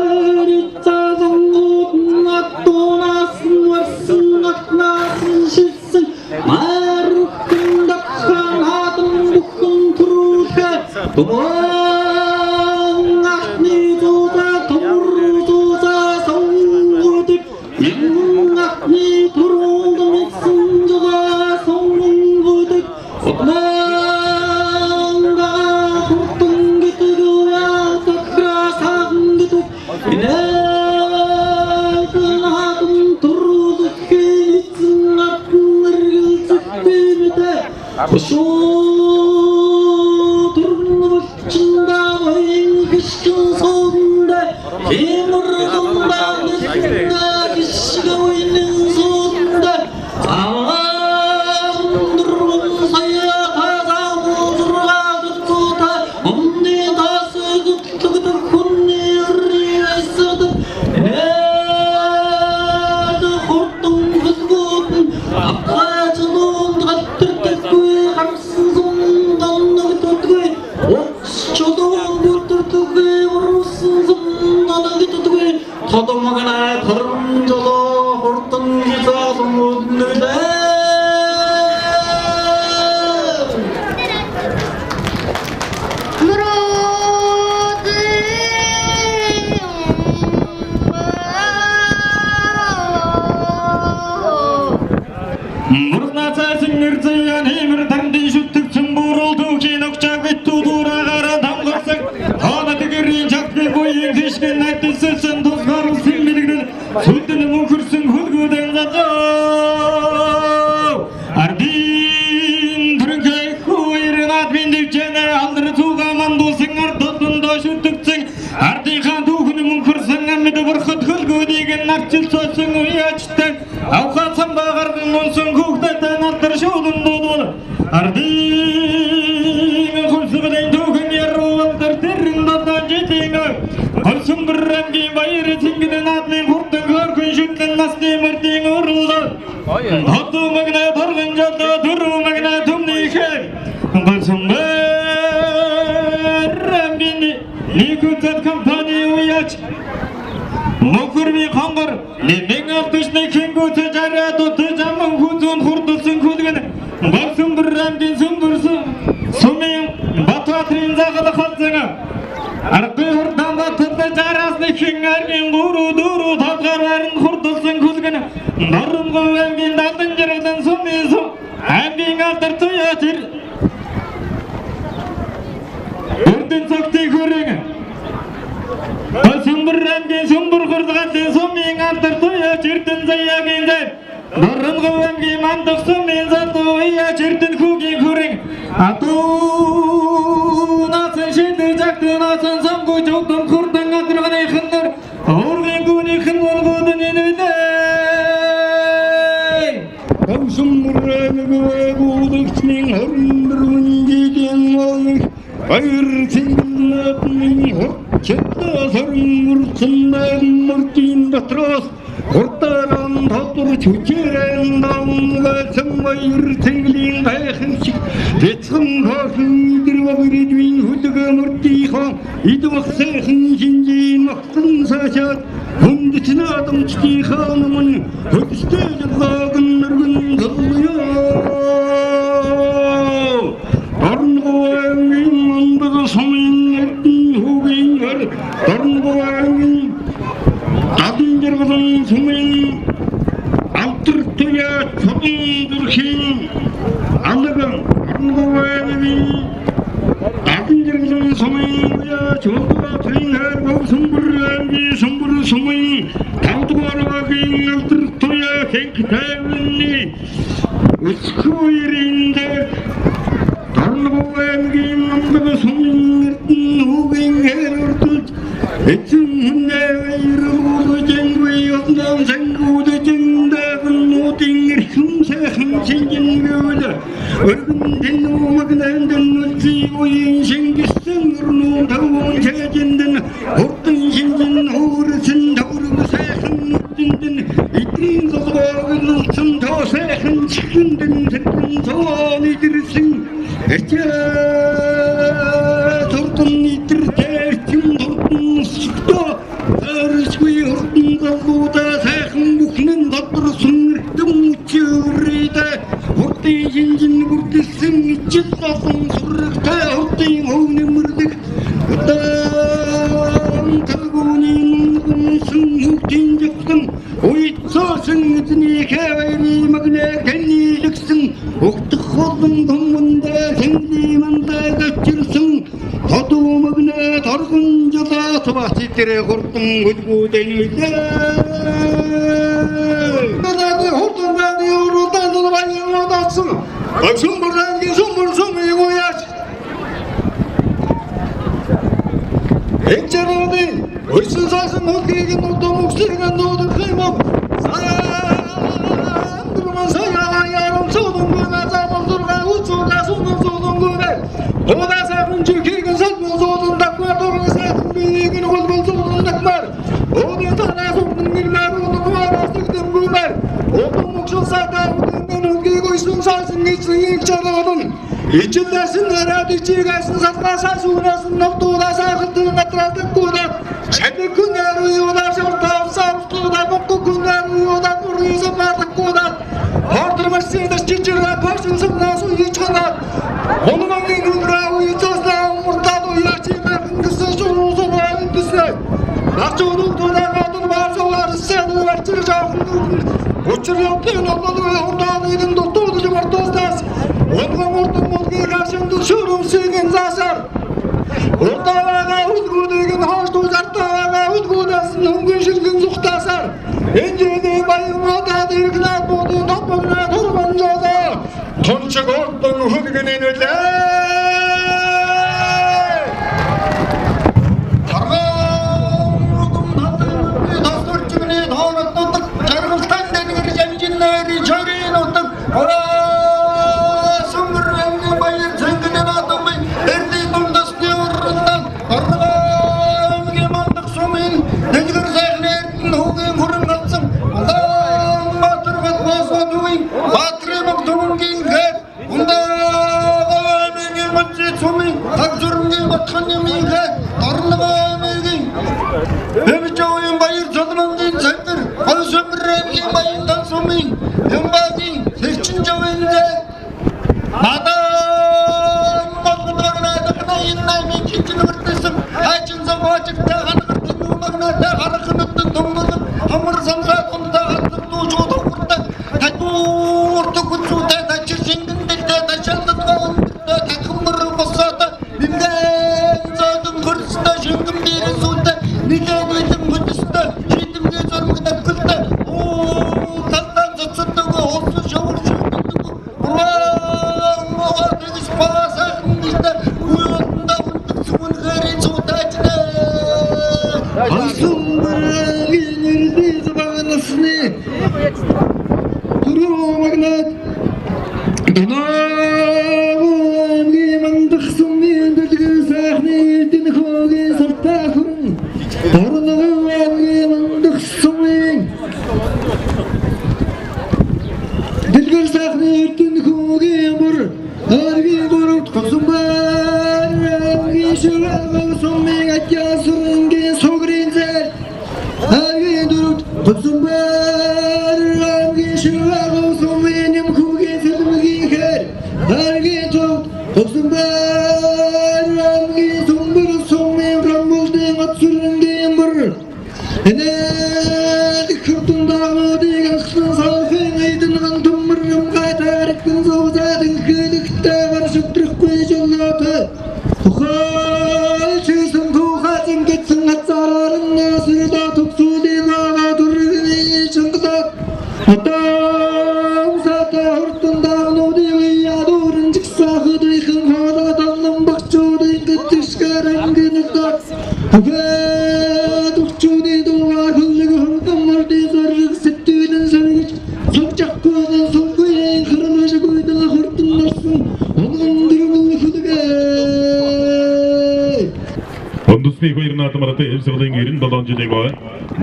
Эдгээр залангууд надунаас нь warсан натнаас нь шилсэн майрхан дагхан хадан бүхэн төрүүлэх туман ахны зузаа төмөр зузаа сонгодог мянган ахны төрөнд мэдсэн жолоо сонгодог Одманга хурдан гэдэг уяа тохироо саган гэдэг Инээхэн төрүүлэх эзэн ардан эргэлзэх бимэдэ Өшөө төрн болчин Ардынхаа түүхэн мөнхөрсөн амьд бурхад хөлгүүдийг нарчил цоосон уяачтай авхаасан багардан унсан хүүхдэд надар шуулан дуудвал ардын хөлсгөлийн түүхэн яруу алдар тэрэн додон жилийн Голсүмбэр аймгийн баяр цэнгэл наадмын хурдан хөөрхөн шүтлэн насны мөрдийн уралдаа Хотуу магна торгон жолоо түрүү магна түмнийхээ Голсүмбэр аймгийн нийгүүцэд компани уяач Мөхөрвийн хонгор нэмэн алтышны хингүүцэж арай дутаж аман хүзүүн хурдалсан хүлгэн Голсүмбэр аймгийн сүмбэрсэн сумын Батбаатарын загал халзан Аргын хурдан баталж араас нэхэн аргийн 3 4 5 гараар хурдалсан хүлгэн Норнонгов аймгийн далан жаргалан сумын сум аймгийн алдар туяа тэр Өрдөн цогтын хүрэн Сүмбэр аймгийн сүмбэр хурдгаалын сумын алдар туяа эрдэн заяагийн зай Норнонгов аймгийн мандах сумын залуу яа эрдэн хүүгийн хүрэн Атуу насан шидэг жагтын насан самгүй жогдон хурдан адрагны хэнэр уургийн гүнийхэн унгууд нэнэлээ. Голсүмбэр аймгийн үүдэгчний 24 жилийн өмнө баяр цэнгэл наадмын хурцтай сорон мөрдийн дотроос хурдаараа тодорч хүчээрэн давнгасан баяр цэнгэлийн гайхамшиг бяцхан хоосон идэрвэгрийн хүлэг мөрдийнхөө идвэх сайхан шинжийн ногтон саашаад хүндч наадамчдынхаа өмнө хөлстэй жалгааг нөргөн золлоё. Дорногов аймгийн мундаг сумын эрдэн хүүгийн хөр Дорногов аймгийн далан жаргалан сумын алдар туяа чодон зүрхийн алга Дорногов аймгийн далан жаргалан сумын уяа чулдуурын хайр Голсүмбэр аймгийн сүмбэр сумын 5 дугаар багийн алдар туяа хэнк тайвны өсгөө ирэндээ Дорногов аймгийн мундаг сумын эрдэн хүүгийн хайр урдалж эзэн хүнээ ирүүлжэнгүй ёсноон сангуудэн нуудын эрхэм сайхан шинжингэвэл өргөн тэнүү магнандэн үлзий уян шингэсэн өрнүү таван чэжэндэн хурдан шинжин хөөрсөн тавраг сайхан нүдэндэн эдрийн золгоог нүцэн тоо сайхан чихэндэн тэрхэн цоон идэрсэн эрчээ турдан идэр тэрчин турдан сүхтөө тэрсгүй хурдан залуудаа сайхан бүхнэн тодорсон эрдэм үчирдэ хурдын шинжин бүрдэлсэн ижил олон сурагтай хурдын хөв нэмэрлэг удаан тагууны нүгсэн хүүхдийн жавхан уйцоосон эзнийхээ баярын магнаа тэнийгсэн өгдөх болон түмэндээ тэнглийн мандаа гачирсан тодуу магнаа торгон жолоо тубаач дээрээ хурдан хөлгүүдэн үлээ. Надад хурдан байна уруудан баян удаасан. Сүмбэр аймгийн сүмбэр сумын уяач Энчэрний өссөн сасан хөлгийг нутам өксөг нуудах юм. Сандурман саяа ярам цодонгуна замалдурга үцуга сунан цодонгуна. Удаа хүн чихэргэн салбан зодон дакмар дуран сайхан биеийн хөлбөл зодон дакмар. Удаа танаа сүрдэн нэрмэр унугаар асагдамгүймэр. Удаа мөксөн сатаа үдэн хөлгийг өссөн сасан нийцэн чаргадан. Ичилдээсэн нараад ичигээс салгаасаа сүүнээс ногдуулаас ахалтын газраадаггүйдаа чамикүн аруйудаа шортаавсаавтуудаа моккүн аруйудаа мурыса мадаггүйдаа хортормасидас чичираа пашин сумнаас уйчханаа ономангийн үнраа уйцааснаа муртаад уяачимаа хөнгөсөн шуруусаа өнгөсөн начуудуудаа гадар баасаваарсан уарчир жаахан учир явдлын олонгүй хурдаанын дутуудж мартуустаас онгон урдан модгийг хашинд шүрүмсийн заасаар урдааваа үлгүүдийг нь хоош зартааваа үлгүүдээс нь хөнгөн шилгэн зүхтаасаар энэ жилийн баян модад иргэнад буудын топогноо турман жолоо тунчиг урдан хөлгөнийн үлээ. отхон юмынхаа Дорногов аймгийн Хэмжээний баяр цолмонгийн центр Говьсүмбэр аймгийн Баянтан сумын Юмбагийн Сэрчин жавын зай Наадам болгоноор наадахна энэ наймын хичээл үрдсэн хайчин зовоочтой хангарт нүмэгнэ харахнат томгол хамар самсаа тунда хатар дүүжүү тохиртой татуур төгцүүтэй тачир шингэн дэлтэй ташаалдгаа өндөртэй татхамар босоотой бимгэн зодон хөрстэй шингэн дээрэн сүйтэй нилээд бэлэн хөдөстэй шийдэмгээ зурмаг нөхөлтэй уу талдан цоцдоггүй улс шовр шүтдэг буруу мовар тэгс пасах нэгтэй уйлдаа ундаг сүнхэрийн суудажнэ Говьсүмбэр аймгийн эрдэнэ багнасны түрүү магнат Доногов аймгийн Мандах сумын дэлгэр сайхны эрдэнэ хөөгийн сартай хүрэн Дорногов аймгийн Мандах сумын дэлгэр сайхны эрдэнэ хөөгийн бүр аймгийн гуравт Говьсүмбэр аймгийн Шүрэг сумын Ажаасүрэнгийн сугрын зэр аймгийн дөрөвт Говьсүмбэр аймгийн Шүрэг сумын Нэмхүүгийн сэлмэгийн хэр аймгийн төвд Говьсүмбэр аймгийн Сүмбэр сумын Рамбулдын Оцүрэнгийн бүр энэд хөртөн дагнуудыг анхсан салхын эдэн ган төмөр юмгай таарикэн зовзаад хэлэгтэй гар шүтрэхгүй жолоотой тухай чийсэн тухай зингэтсэн хазаараар нь сүрдэ төгсүүлийн ага дүргний чангалаад одоо сата хөртөн дагнуудыг ядуурын жигсаахыдын хоолой даннан багчуудын гэтшгээр ангинэлдэг түгчүүдийн дугаар хөлөг хөрдөн мөрдийн зориг сэтгэлэн сэргэж сувжахгүй сумгүй хөрөлөжгүйдэн хөрдөн нарсан онгон дөрвөн хөлгөө Үндэсний баяр наадмаар Эвсглийн 97 жилийн ой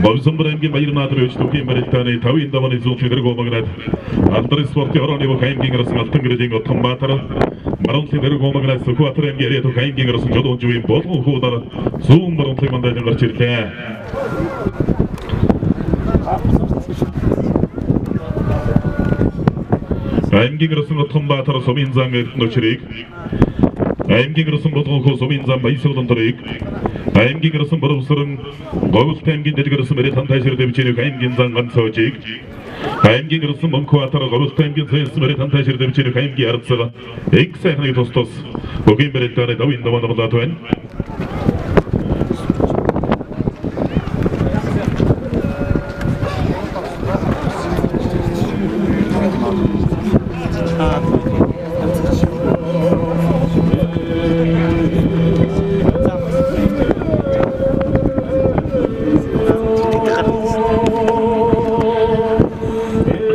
Говьсүмбэр аймгийн баяр наадам өч түүхийн барилдааны 5-ын давааны зүүн федерал гомогнад алдар спортын орооны бүх аймгийн гарсан Алтан гэрлийн Отгонбаатар Баруунлын дэрэг гомогнад Сүхбаатар аймгийн Ариатух аймгийн гарсан Жолоонжийн болгон хуудаар зүүн баруунлын мандайлан гарч ирлээ. Аймгийн гарсан Отгонбаатар сумын зан Эрдэнэчрийг аймгийн гарсан болгон хуу сумын зан Баясгалан дөрийг аймгийн гарсан Боловсрон Говьлт аймгийн дэлгэрсэн Мэритан тайшир дэвжээний аймгийн зан Ганцоожийг аймгийн гарсан Мөнхбаатар Говьлт аймгийн Цэнс Мэритан тайшир дэвжээний аймгийн Арцга их сайхныг тус тус бүгийн барилдааны давын даван болоод байна.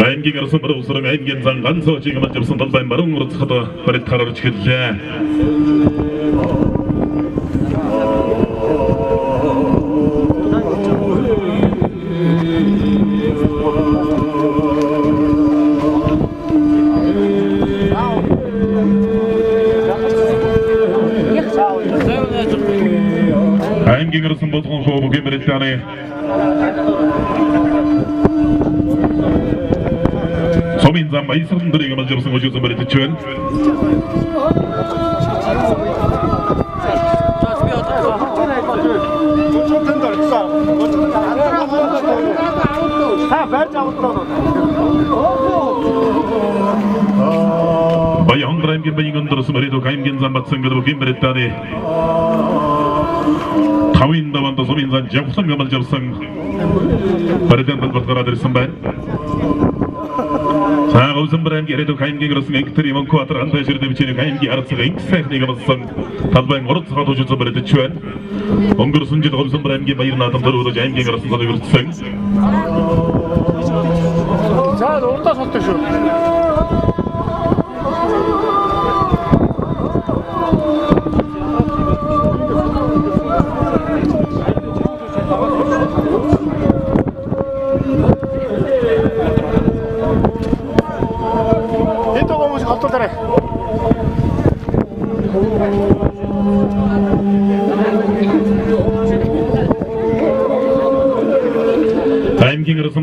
Аймгийн гарсан Боловсрон аймгийн зан Ганцоожийг амжилтсан талбай баруун урдцахад барилдахаар орж эхэллээ. Аймгийн гарсан болгон хуу бүгийн барилдааны сумын зам Баясгалан дөрийг амжилтсан өчигсөн барилдаж байна. Баян аймгийн баян өндөрс Мэридок аймгийн зам батсан гэдэг бүгийн барилдааны 5-ын даванд сумын зан жавхлан амжилтсан барилдаан талбарт гараад ирсэн байна. За Говьсүмбэр аймгийн Ариатух аймгийн гарсан Инктер Мөнхбаатар Антайшир дэвжээний аймгийн Арцга инх сайхныг амссан талбайн урд цахад хожсон барилдаж байна. Өнгөрсөн жил Говьсүмбэр аймгийн баяр наадам дөрөвдөж аймгийн гарсан талыг өртсөн. За урдаас холтой шүү. Энд байгаа хүмүүс холдуулаарай.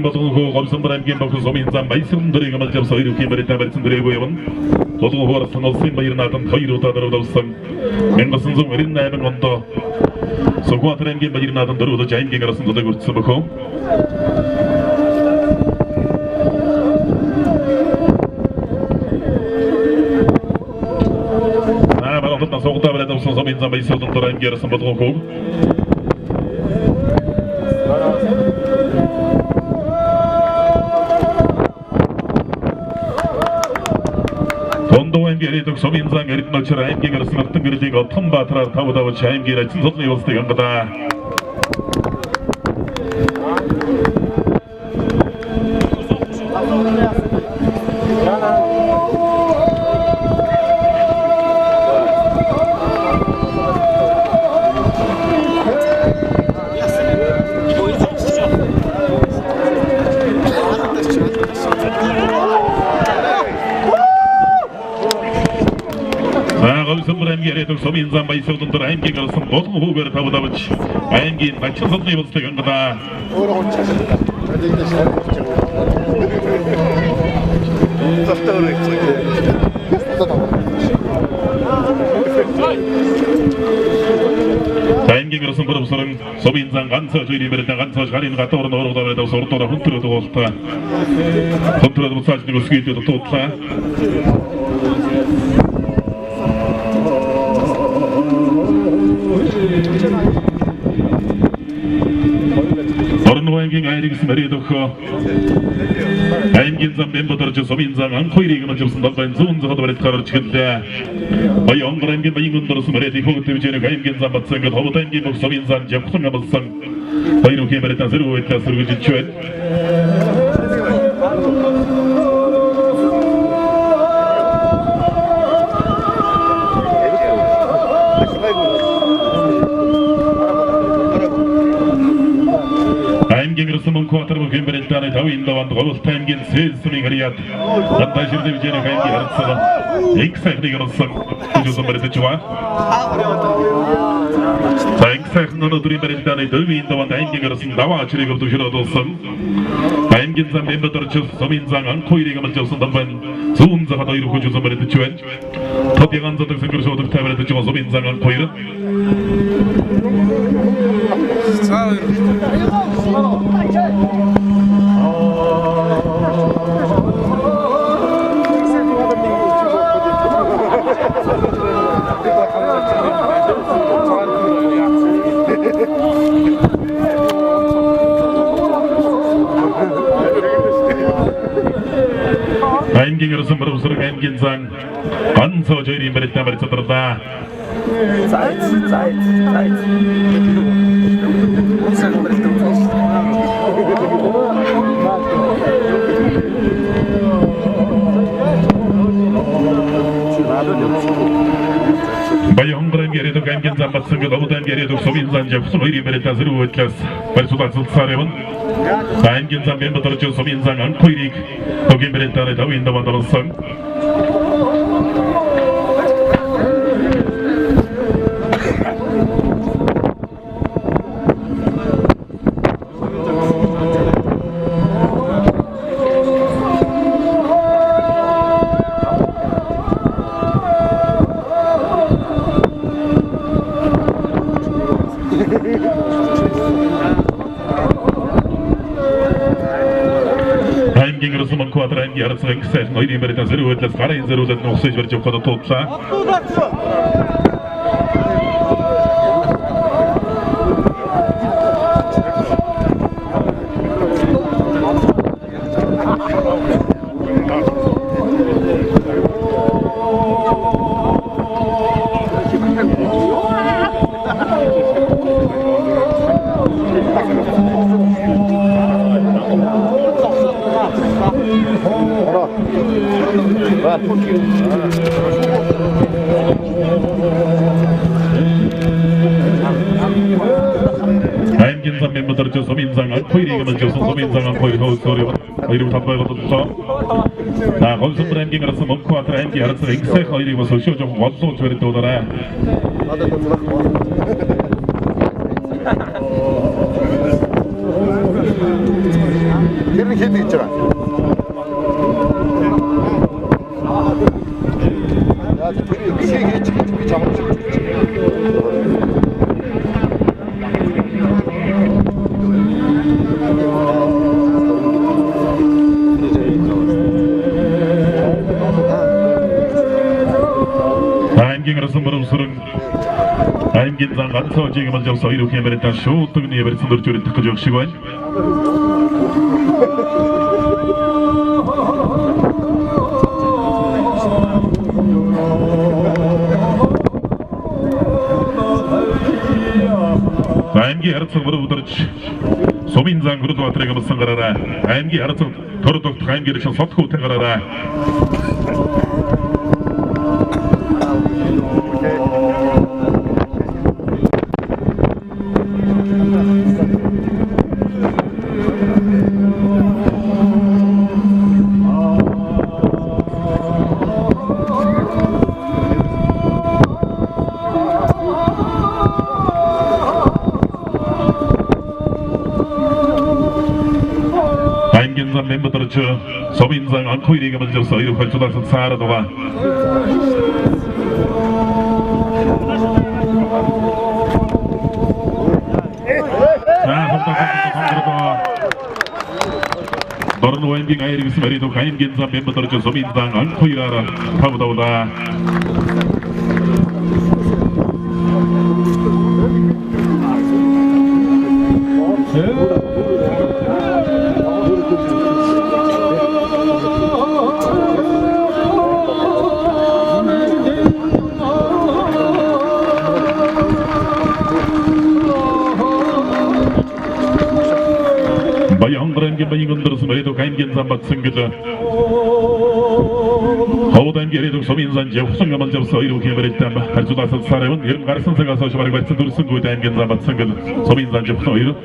болгон хөө Говьсөнбөр аймгийн бохир сумын зам Баясгалан дөрийг амлаж авсан хоёр үхийн барилдаа барьсан дөрөөгүй явна. Болгон хөө улсын баяр наадамд хоёр удаа даруйлсан 1998 онд Сүхбаатар аймгийн баяр наадамд дөрөв удаж аймгийн арсан золыг өртсөн бохоо. Баран сугдаа бариад авсан сумын зам Баясгалан дөрөв аймгийн арсан болгон хөө. Дондоо аймгийн ирээдүг сумын зан Эрдэнэчэр аймгийн арсан алтан гэрлийг Отгонбаатараар тав давж аймгийн ачин сулны улсыг ангадаа. Сумын зам Баясгалан дор аймгийн арсан болгон хүүгээр тав давж аймгийн начин сулны улсыг ангадаа. Аймгийн арсан боловсрон сумын зам ганцаа жирийн барилдан ганцаа гарын гадуур нь ургадаа барилдан урдуура хүнтрээд уултаа. Хүнтрээд буцааж нэг өсгийдээ дутуудлаа. Орон аймгийн айрэгс мэрийг өгөө. Аймгийн зам Бэмбодорж сумын зам анхуйрыг амжсан долбайн зүүн зоход барилгаар орж эхэллээ. Баян онгор аймгийн баян өндөрс мэрийг их төвжээг аймгийн зам батсан гэл ховд аймгийн бүх сумын зам явхан амлсан. Баян үхийн барилдаан сэрэг үйлдэл сэргэж ичвэн. Аймгийн өрсөн мөнхөтөр бүхэн барилдааны тавын даванд Говьт аймгийн Сэлсмийн харьяат гадаа ширдэвжэний аймгийн харцсан их сайхныг олсон хүчсэн барилдаж ба. За их сайхан өнөөдрийн барилдааны дөрвийн даванд аймгийн өрсөн даваа чирэг өвдөшөр олсон. Аймгийн зам Бэмбодорч сумын зам анхуйрыг амлаж авсан далбайн зүүн захад хоёр хүчсэн барилдаж байна. Тод яган зодог сөнгөр шодог тавиад байгаа сумын зам анхуйр. Аймгийн өрсөн боловсрог аймгийн зан ганцоо жирийн барилдаа барьцаарлаа. Баян хонгор аймгийн ирээдүг аймгийн зам батсан гэл овд аймгийн ирээдүг сумын зан явсан хоёрын барилдаа сэрэг үйлдэлээс барьцуулаад цалцсаар явна. Аймгийн зам Бэмбодорж сумын зан анхуйрыг тогийн барилдааны тавын даванд олсон. Аймгийн өрсөн мөнхөтөр аймгийн харцсан их сайхан хоёрын барилдаан сэрэг үйлдэлээс гарын зэрүүлээд нухсаж барьж явахад туудлаа. Аймгийн зам Бэмбодорж сумын зам анхуйрыг амлаж авсан сумын зам анхуйр хөөсөөр хоёрыг талбай голлоо. За Говьсөнбөр аймгийн арсан Мөнхбаатар аймгийн харцсан их сайхан хоёрыг бас өшөө жоохон голлуулж барилдуулаарай. Сумын зан ганцхан жиг мал явсан хоёр үхэн барилдаан шуудагны барьсан дөржүүлэх гэж өгөх шиг байна. Аймгийн харцаг бүр өдөрж Сумын зан Гүрэл Баатарыг амлсан гараараа аймгийн харцаг төр тогтох аймгийн иргэн содох үтэн гараараа Сумын зан анхуйрыг амлж явсан хоёр хөлжлөөсөн саарад байгаа. Дорн аймгийн аяр гэсэн барид аймгийн зам бэмбэдэрч сумын зан анхуйраараа тавдавлаа. Баян аймгийн зам батсангэл Ховд аймгийн ирээдүйн сумын зан явсан амлж явсан хоёр үхэн барилдаан харьцуулаас сарайван 90 гарсан цагаас хойш бараг барьсан дүрсэнгүүд аймгийн зам батсангэл сумын зан явсан хоёр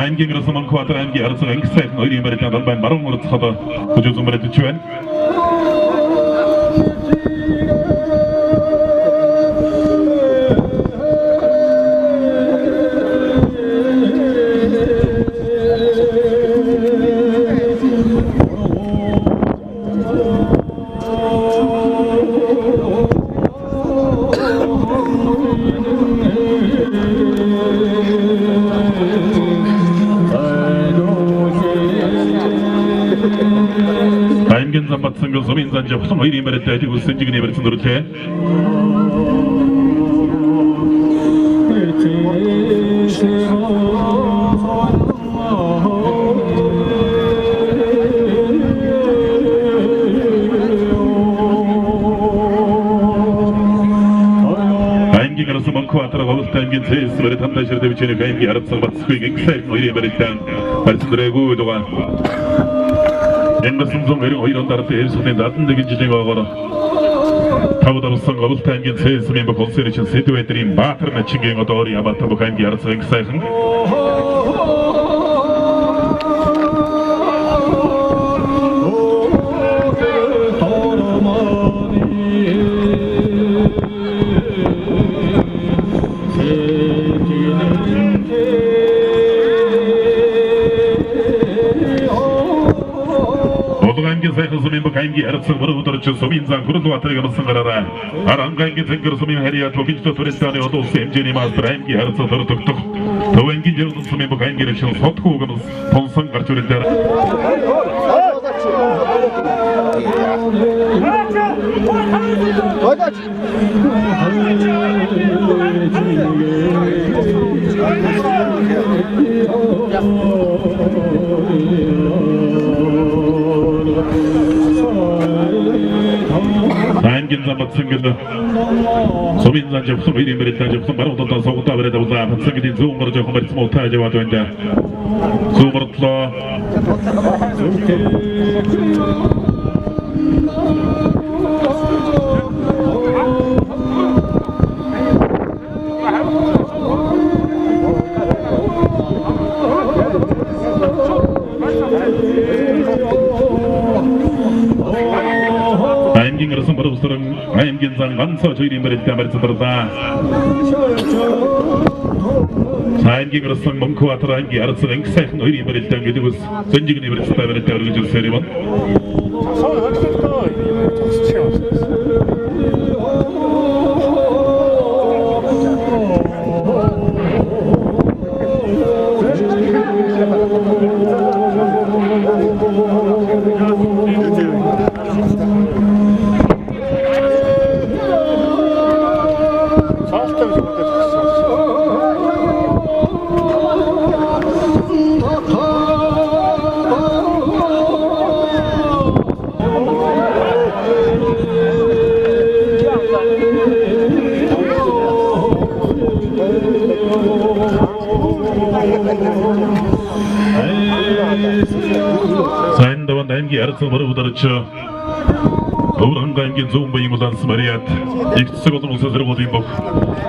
аймгийн гэрсэн Мөнхбаатар аймгийн арцсан анги сайхан хоёрын барилдаан далбайн баруун урдцахад хөжөөзөн барилдаж байна. Сумын зан жавхлан хоёрын барилдаа ажиг үссэн жигний барьсан дүрлээ. Аймгийн гарсан Мөнхбаатар Говьлт аймгийн цээс барь тамдаа шир дэвчэний аймгийн арцсан Батсхүйг ингэсэн хоёрын барилдаа барьсан дүрээгүй дугаа. 1992 онд ардын Эрсдлийн 71 жилийн ойгоор тавдарсан Говьлт аймгийн цээс-ийн бүх улсын чин Сэдвэдрийн Баатар начингийн одоорын Ямата бүх аймгийн арцсан сайхан аймгийн арцсан бүр өдөрч сумын зан Гүрэл Баатарыг амлсан гараараа Аранга аймгийн зэнгэр сумын харьяа төгөнжлө туристаны одоо улсын хэмжээний мастер аймгийн арцсан төр тогтох Төв аймгийн жиргэн сумын бүх аймгийн иргэн содхуу гэмс тунсан гарч ирлээ. Аймгийн зам батсангэл сумын зан жавхлан хоёрын барилдаан жавхлан баруун талдаа сугтаа бариад авлаа. Батсангэлийн зүүн гар жоохон барьсан муутай яваад байна. Зүүн борлоо. аймгийн гарсан боловсрон аймгийн зан ганцоо хоёрын барилдаан барьцдарлаа. Аймгийн гарсан Мөнхбаатар аймгийн арцсан анги сайхан хоёрын барилдаан гэдэг ус зөнжигний барилдаа барилдаа өргөж ирсээр юм. Сайн даван аймгийн Ярцан бороо ударч Өвөр аймгийн зүүн буян улаан Мариад их цэцэг болон улсын сургуулийн бүх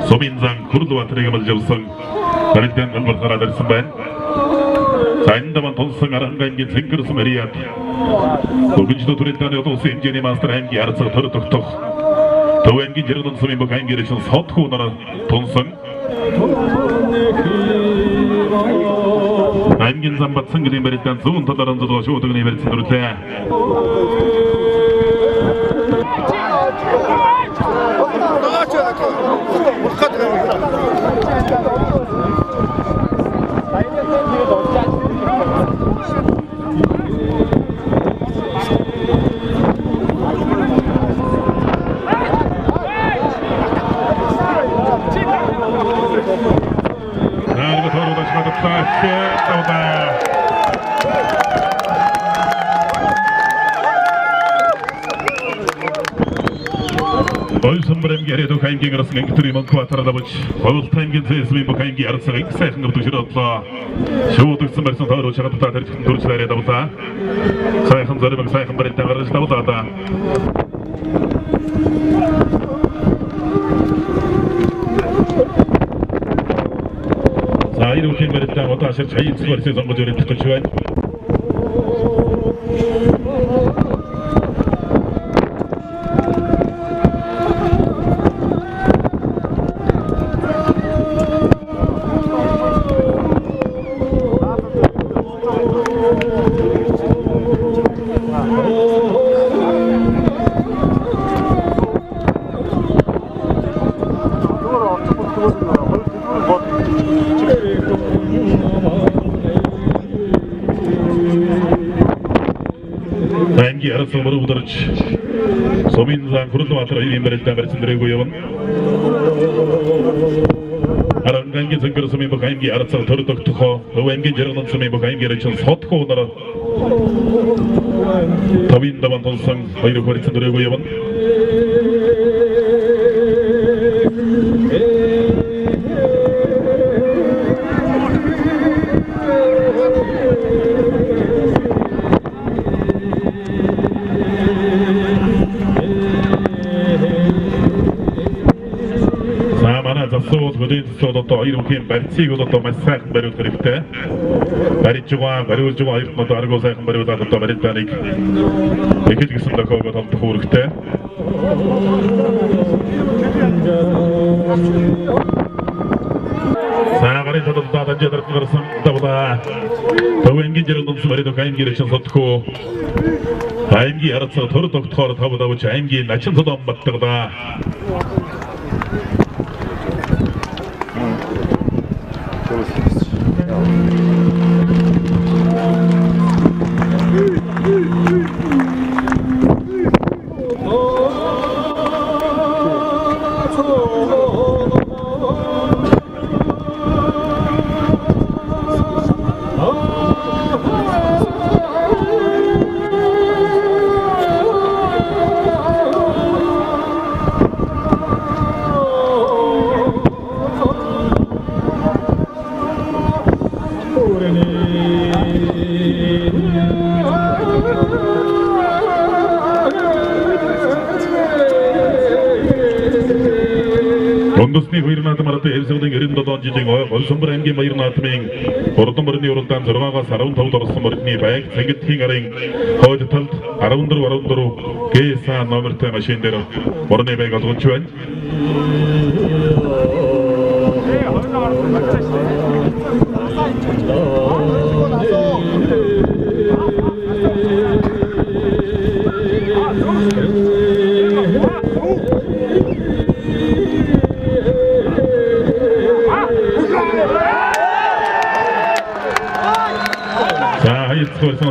сумын зан Хүрлбаатарыг амлаж явсан барилдаан галбар гараад ирсэн байна. Сайн даван тунсан Аранга аймгийн Цэнгэрс Мариад Өгөнжлөө төрөлдааны олон улсын хэмжээний мастер аймгийн Ярцан төр тогтох Төв аймгийн Жиргэн сумын бүх аймгийн ирсэн содхуу нар тунсан аймгийн Замбат цэнгэрийн барилдаан зүүн талаар онцлогоо шүүдэг барилсан дүрлээ. Аймгийн арсан ангитрийн Мөнхбаатар давж Говьлт аймгийн ЦСМ бүх аймгийн арсан их сайхан өвдөг ширөөдлөө. Шуудагсан барьсан тойроо чагталтаа тарьчихсан төрчлээрээ давлаа. Сайхан зоримог сайхан барилдаа гаргаж давлаа да. За энэ үеийн барилдаа одоо аширч хаяг зүгээрээ сонгож өрөвдөх гэж байна. Сумын зан Хүрлбаатар хоёрын барилдаа барьсан дэрэггүй явна. Аранга аймгийн Цэнгэр сумын бүх аймгийн Арцаг төр тогтохоо Өв аймгийн Жиргэн сумын бүх аймгийн Ричэн содхуу нар тавын даван тунсан хоёр барьсан дэрэггүй явна. Одоо хоёр бүхийн барьцыг бол одоо маш сайхан бариулах хэрэгтэй. Барьж байгаа, бариулж байгаа хоёрт нь одоо аргуу сайхан бариулаад одоо барилдааныг эхэл гэсэн дохиогоо томдох үүрэгтэй. За гарын талд данжаа дарах гарсан давлаа. Төв аймгийн Жиргэн сумын барилга аймгийн Ричэн содхоо аймгийн Ярцаг төр тогтохоор тав давж аймгийн Начин цодон баттгалаа. Өндөсний хоёр наадам ард Эвсэгдийн 97 жилийн ой Голсомбор аймгийн баяр наадмын урдан мөрний уралдаан 6-аас 15-д орсон мөрний байг Цэнгэтхийн арын хойд талд 14 14 ГСА номертой машин дээр мөрний байг олгож байна.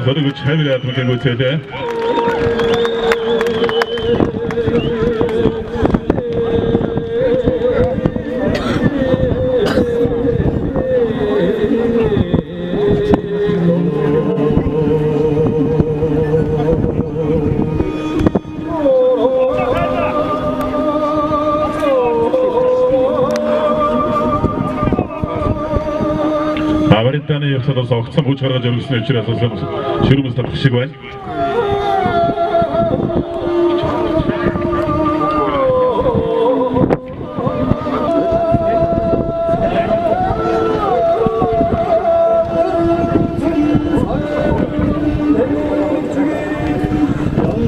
Соригч хавир атмын гүцэлээ. Аваританы явсадаас Огцом хүч гаргаж өргөсөн учраас ширүүмс татах шиг байна.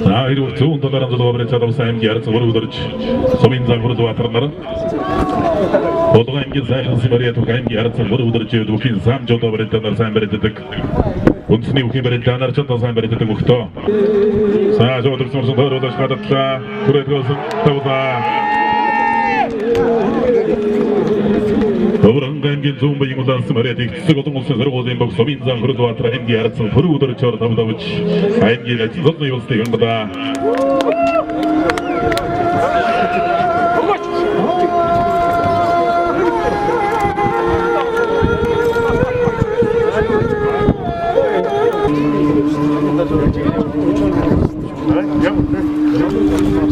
За хэрэг зүүн талаар амжилт барьж чадсан аймгийн ярц гурав өдөрж сумын зан гурав баатар нар Болгон аймгийн сайхан Сибирь түүх аймгийн ярц гурав өдөрж бүхийн сам жодо барьж сайн барьдаг. Үндэсний бүхийн барилдаанаар ч одоо сайн барилдадаг өгтөө. За жодор сумсан тойролж гадатлаа. Түрээдгөөсөн тавлаа. Төвөрөн аймгийн зүүн баян улаан Сибирь тэгцэг олон улсын сургуулийн бог сумын зан хөрөл баатар аймгийн ярц хөрөг өдөржөөр тавлавч аймгийн ажил золны улсын янгадаа.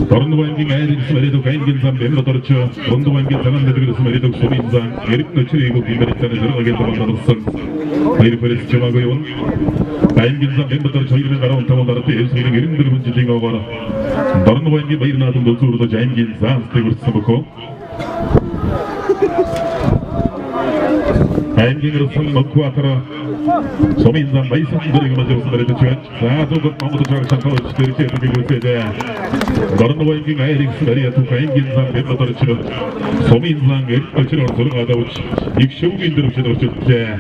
Дорнов аймгийн айрын Сумэрийг аймгийн зам бэмбодорч Дундов аймгийн цагаан дэлгэр Сумэрийг сумын зам эрг нөчрийг бимбэртэн зөргөгийн бандсан баяр пэрс чамаагүй юм аймгийн зам бэмбодорч 2015 онд эвсгийн 94 жилийн овоор Дорнов аймгийн баяр наадам үзүүрлэж аймгийн зам зүгтсэн бөхөө аймгийн рсэн мөнхбаатар сумын зам баясан дөрөг мажсан барьж байна. За зөвхөн Монгол жагсан тооч дэржээ төгөөсэй. Дорнов аймгийн айрын Сумэрийн түүх аймгийн зам бэмбодорч сумын зам эрт өчрөр зураг адавч их шөвгийн дөрвчд орчууллаа.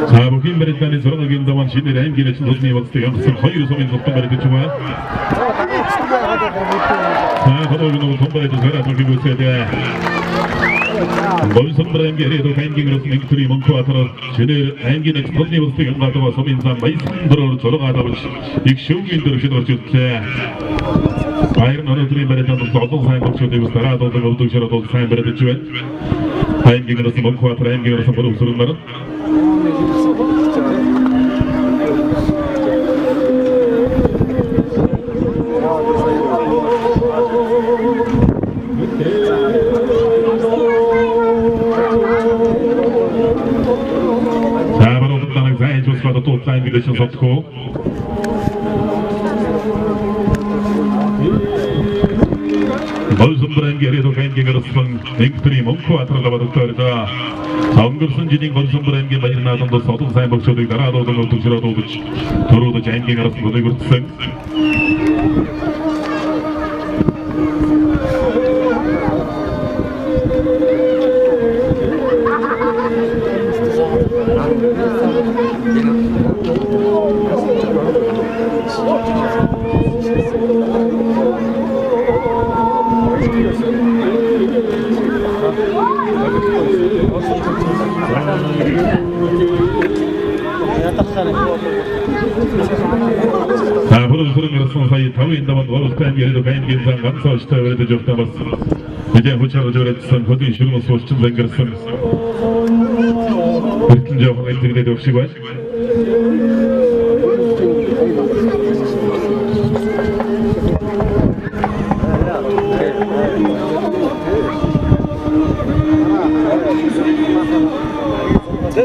За бүхийн барилдааны зургийн заман шинээр аймгийн ажил хөдөлмөрийн болцдог ямсан хоёр сумын зовтон барилдаж байна. За хоногийн нэг том барилдаж гараад өгөөсэй. Болсон аймгийн ирээд аймгийн рус нэгтрийн Мөнхбаатар шинээр аймгийн ажил хөдөлмөрийн болцдог ямгаатаа сумын зам баясан дөрөөр зураг авч их шөвгийн дөрвшид орж ирлээ. Баяр өнөөдрийн барилдаанд олон сайн төвчүүдийг дараа дуулан өвдөг шараад сайн барилдаж байна. Аймгийн рус Мөнхбаатар аймгийн рус бүрэн сүрэнээр Билэшин содхоо. Болсон аймгийн ирээд аймгийн гарсан нэгтрийн Мөнхбаатар лавадагтаараа өнгөрсөн жилийн Болсон аймгийн баяр наадамд олон сайн богцуудыг дараа дуулан өвдөгчрөө дуулж төрөөдөж аймгийн гарсан бүлэг хүртсэн. За бүрэн гарсан сая 5-ын даванд гурван аймгийн аймгийн зам ганцхан очтой барьж явтаа бас нэгэн хүч харж барьсан хөдийн шүрмэс булчин зангарсан бэртэн жоохон эмзэглээд өгөх шиг байна. За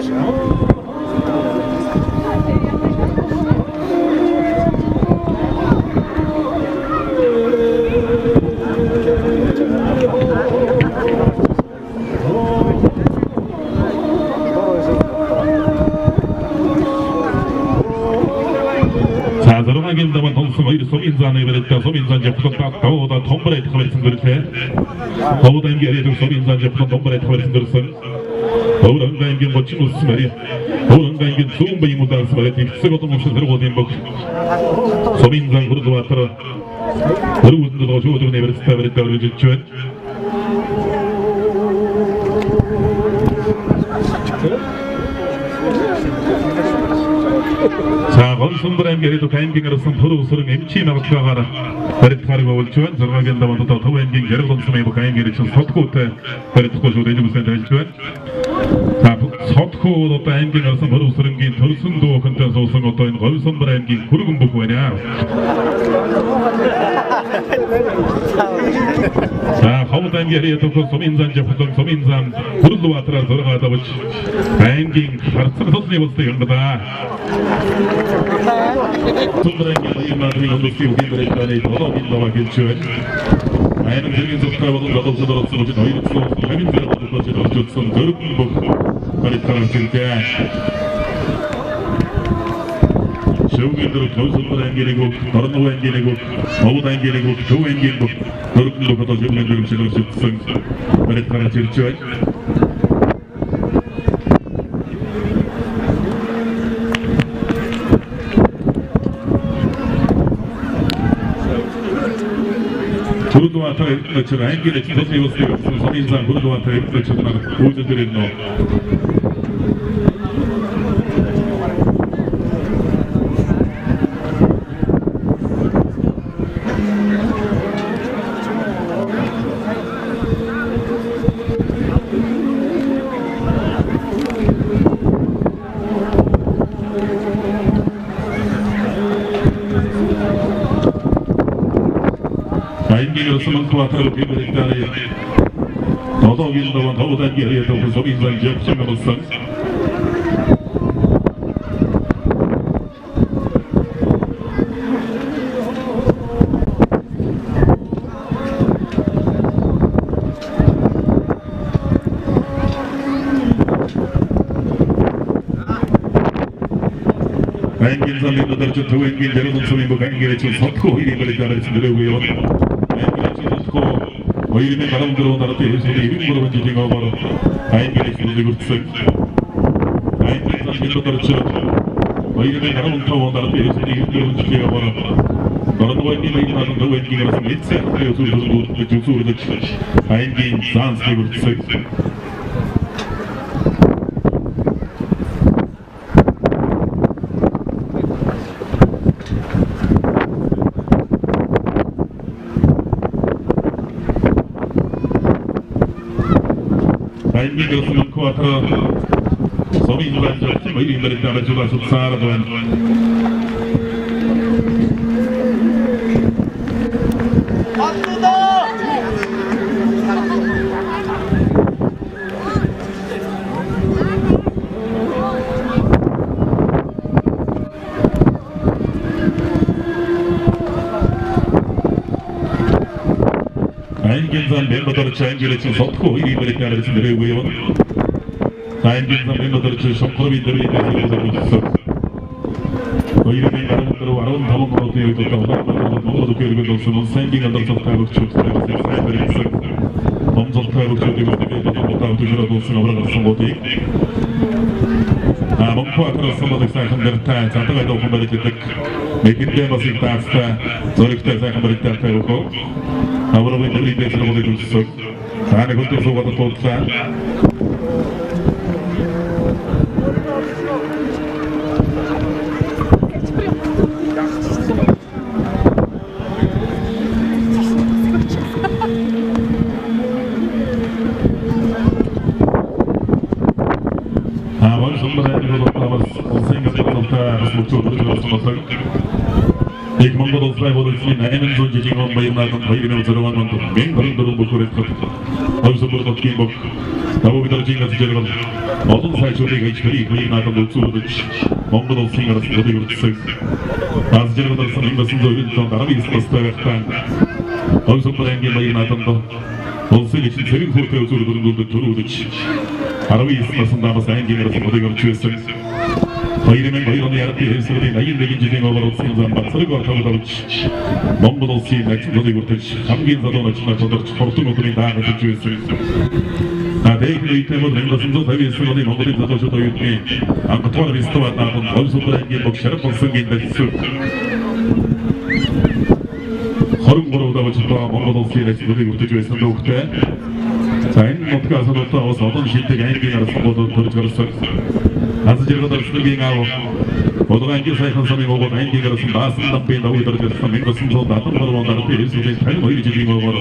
зургагийн даван тонсон хоёр сумын зааны барилдаа сумын зан жавхлан тавуудаа томбор идэх барьсан гэрлээ. Тавууд аймгийн ирээд сумын зан жавхлан томбор идэх барьсан гэрсэн. Өвөр аймгийн 39 марь Өвөр аймгийн Цөөн баян улаас марь Тэгсэг олон өвшин сургуулийн бүх Сумын зан Хурдбаатар өргөдөнд шүүдэг нэрстэй барьдаа үргэлжилж байна. За Гонсомбор аймгийн Эрдэнэ аймгийн арсан төр усрын эмчийн магадлалаар барилдахаар болж байна. 6-гийн даванд одоо Төв аймгийн Жаргал сумын бүх аймгийн чинь содхуутай барилдахгүй шүү дээ үсэн тайлж байна. За содхуу одоо аймгийн арсан төр усрынгийн төрсөн дүүхэнтэй суусан одоо энэ Гонсомбор аймгийн хүргэн бүх байна. За Ховд аймгийн Эрдэнэ сумын зан жавхлан сумын зан Хурдбаатараар 6 давж аймгийн харцаг тосны болсыг хангадаа. Сумбрангийн баяр наадмын өндөсгийн үгийн барилдааны 7-гийн даваа гэлж байна. Аймаг зэргийн зөвхөн болон залуучууд оролцсон хүчин 250 залуучууд оролцсон дөрвөн бүх барилдахаар хэлжээ. Шөвгийн дөрөв Гонсомбор аймгийн нэг бүх, Дорнов аймгийн нэг бүх, Овд аймгийн нэг бүх, Төв аймгийн бүх дөрвөн бүх одоо шөвгийн дөрөв шилжүүлсэн барилдахаар хэлж байна. Хурдбаатар Эрдэнэчэр аймгийн эцсийн улсын сумын зан Хурдбаатар Эрдэнэчэр нар үүсэл ирнэ. аймгийн Суманхбаатар бибэрэгдээ 7-гийн даван Товд аймгийн Эрдэнэ сумын зан жавхлан болсон. аймгийн замын өдөрч Төв аймгийн Жаргал сумын бүх аймгийн чинь содхоо хоёрын барилдаар нэрээгүй явна. Аймгийн чинь содхоо 2014 онд 93 жилийн овоор аймгийн зүйлийг өртсөн. Аймгийн замын өдөрч 2015 онд 94 жилийн овоор Дорнов аймгийн баяр наадам Төв аймгийн арсан эцсийн зүйлүүд үзүүлж аймгийн заанслыг өртсөн. аймгийн Суманхбаатар сумын зан жавхлан хоёрын барилдаар жуулаад байна. Аймгийн зан Бямбадарч аймгийн чинь содхоо хоёрын барилдаар нэрээгүй явна. аймгийн зан Бямбадарч шонхорын дөрвийн дээрээс өгсөн. 2014 15 оны үед одоо Улаанбаатар Монгол үеэргээр болсон улсын алдар цогтой өгчөөстэй сайн барилсан. Номзолтой өгчөөдийг одоо одоо төшөрөд болсон авраг гарсан гудыг. А Монхбаатар самбалыг сайхан нэртэй задаг айдуухан барилдаг. Мэхэндээ бас их даацтай зөрөгтэй сайхан барилдаатай өгөө. Аврагын дөрвийн дээрээс гудыг өгсөн. За нэг өдөр суугаад дуудлаа. Их Монгол улсын боловсролын 800 жилийн он баяр наадам 2006 онд 1024 бүх хүрээлэлт Ховсомбор нутгийн бүх давуу даржийн газар жаргал олон сайжруулыг аж хэрэг баяр наадамд үзүүлж Монгол улсын ард төлөв үргэлжлсэн. Аз жаргал болсон 1997 онд 19 настай байхдаа Ховсомбор аймгийн баяр наадамд улсын эцэг цэрэг хүүтэй үзүүр дөрөнгөлд төрүүлж 19 насандаа бас аймгийн ард төлөв орж байсан. 2002 оны Ардын хэвсрийн 81 жилийн овор улсын зам Бацраг ортогдолж Монгол улсын начин төлөв хүртэж хамгийн залуу начнаа тодорч хурдан өдрийн даагаж байсан. За тэгээд үедээ бол 1959 оны Монголын залуучууд оюутны анхдугаар фестивал наадам Говьсүмбэр аймгийн бүх шарга булсангийн дэлсүү 23 удаа одоо Монгол улсын ажлыг өртөж байсан дүүхтэй. За энэ нутгаас одоо бас олон шилдэг аймгийн арслангууд төрж гарсан. Аз жаргал арслангийн аав Болгон аймгийн саяхан сумын угууд аймгийн гарсан Баасан дампын давуу дөрж гарсан 1973 онд ардын Ерсүлийн 52 жилийн угаар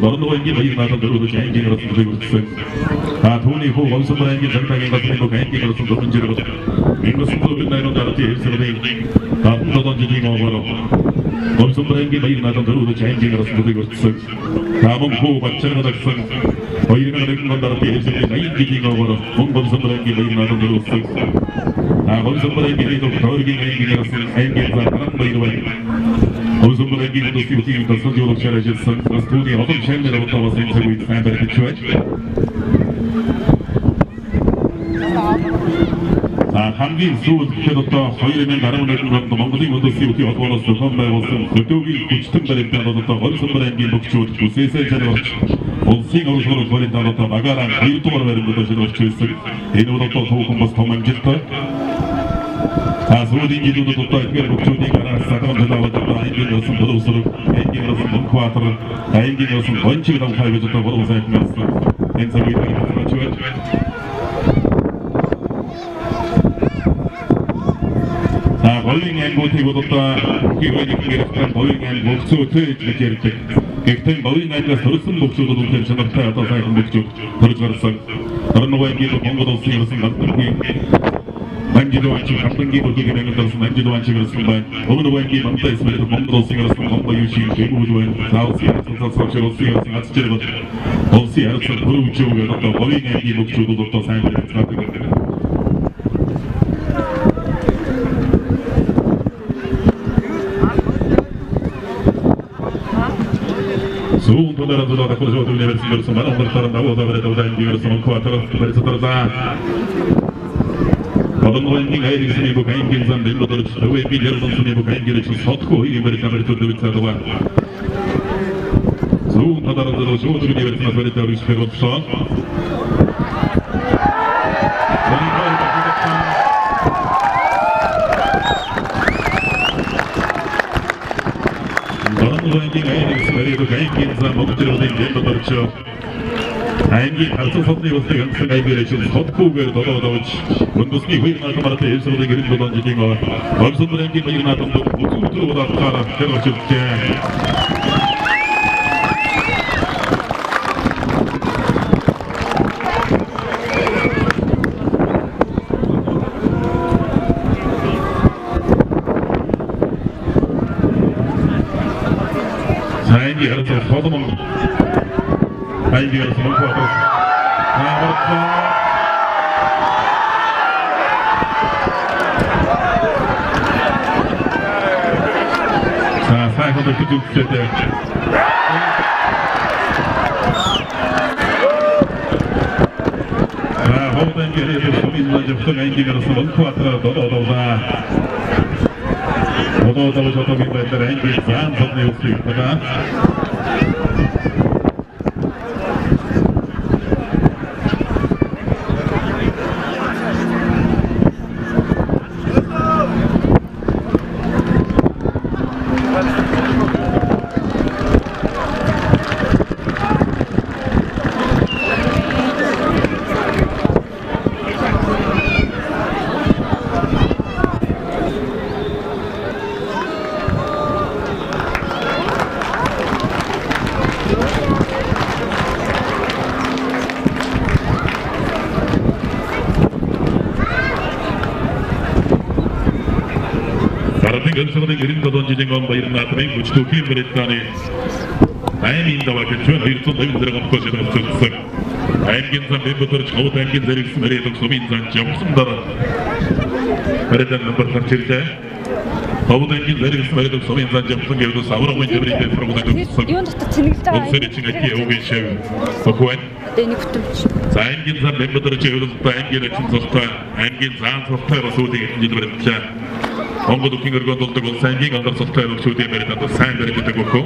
Дорногов аймгийн баяр наадам дөрөвдөж аймгийн гарсан төлөв өртсөн. А түүний хүү Говьсүмбэр аймгийн Цагтаагийн газрын бүх аймгийн гарсан дөрвөн жиргэл 1998 онд ардын Ерсүлийн 77 жилийн угаар Говьсүмбэр аймгийн баяр наадам дөрөвдөж аймгийн гарсан төлөв өртсөн. Тааман хүү Батчаргадагсан 2001 онд ардын Ерсүлийн 80 жилийн угаар мөн Говьсүмбэр аймгийн баяр наадам дөрөвсөн. Говьсүмбэр аймгийн тойргийн аймгийн гарсан аймгийн зам баяр байна. Говьсүмбэр аймгийн төсвийн үеийн тасалж жуулчаар ажилласан. Бас түүний олон шагнал одоо бас энэ цаг үед сайн барьж байна. За хамгийн сүүлд гэхэд одоо 2011 онд Монголын үндэсний үеийн холбооноос зохион байгуулсан хөдөөгийн хүчтэн баримтанд одоо Говьсүмбэр аймгийн бөгчүүд бүсээсээ шалгарч улсын оршихуйн баримтанд одоо багаараа 2 дугаар байранд одоо шалгарч байсан. Энэ бол одоо түүхэн бас том амжилттай. За сүүлийн жилүүдэд одоо эдгээр бөгчүүдийн араас садаан төлөвлөд одоо аймгийн болсон боловсрол, аймгийн болсон Мөнхбаатар, аймгийн болсон Гончиг давхай гэж одоо гурван сайхан гарсан. Энэ цаг үед бацаач байна. За говийн аймгуудыг бол одоо бүхий хоёрын гэрхтэн говийн аймаг бөгцөөтэй гэж ярьдаг. Гэхдээ говийн аймгаас төрсэн бөгчүүд бол үнэхээр чанартай одоо сайхан бөгчүүд төрж гарсан. Дорногов аймгийн Монгол улсын гарсан галдангийн Манжил ванчиг хамдангийн бүлгийг ангилсан Манжил ванчиг гарсан байна. Өмнө аймгийн Мантай эсмэр Монгол улсын гарсан Гомбо юушин гэгүүл байна. За улсын харилцаа цогцоор улсын гарсан аз жаргал улсын харилцаа хөрвжөөгөө одоо говийн аймгийн бөгчүүд бол одоо сайн баримтаадаг. Зүүн талаараа зулаа давхар шууд үний барьсан барьсан манай хоног давуу даваа даваа аймгийн гарсан Мөнхбаатар барьцаар за Дорногов аймгийн аяр бүх аймгийн зам бэлбодорч Төв аймгийн Ярдон сумын бүх аймгийн чинь содгүй хоёрын барьсан барьцаар дэвцээ байгаа. Зүүн талаараа зулаа шууд үний барьсан барьцаар өргөж хэрэглэсэн. Дорногов аймгийн аяр аймгийн зам мөнгөжрөлийн бэлбодорч аймгийн харцсан содны улсын ганцхан аймгийн чинь содгүйгээр долоо давж өндөсний хоёр наадам ардын Ерсүлийн 97 жилийн Говьсүмбэр аймгийн баяр наадамд үзүүр удаахаар хэрвч өгчээ. За аймгийн харцсан содмон аймгийн гарсан Мөнхбаатар За сайхан дөрвөж үзлээ. За ховд аймгийн хэрэг сумын лажвсан аймгийн гарсан Мөнхбаатар долоо давлаа. Долоо давж одоогийн байдлаар аймгийн зам содны үсгийг байгаа. Ганцхан 97 жилийн он баяр наадмын хүч түүхийн Британий аймгийн даваа гэж 256 онцгой шалгацсан. Аймгийн зам Бэмбэтэрч Ховд аймгийн зэрэгсэн мөрөдөх сумын зам явсан дараа Британи номер гарч ирлээ. Ховд аймгийн зэрэгсэн мөрөдөх сумын зам явсан гэвэл саврын тэмрийн програмыг өгсөн. Юун дотор цэнгэлж байгаа. Улсын чинь аки өвгийн шав. Охвэн. Одоо энийг бүтэмж. За аймгийн зам Бэмбэтэрч явуулсан аймгийн ачин цогтой аймгийн заан цогтой бас үүдийг хэдэн жил баримтлаа. Монгол үхийн өргөнд болдог улс аймгийн алдар цогтой бөгчүүдийн баримтанд сайн баримтдаг өхөө.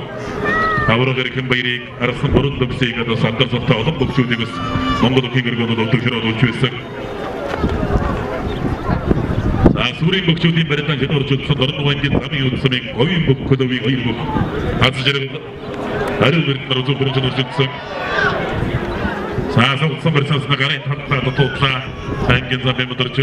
Авраг эрхэн баярыг арсан бүрэн төгсийг одоо сандар зогтой олон бөгчүүдийг бас Монгол өхийг өргөнөд өдөрхөр оруулж байсан. За сүрийн бөгчүүдийн барилдаан хэд орж утсан Дорногов аймгийн замын үдсэмийг говийн бөх көлөвийн хоёр бөх аз жаргал ариун эрдэнэ үзүү бүрэн орж утсан. За сувдсан барьсаас гарын талдаа дутуудлаа. Аймгийн зам бэмдэрч.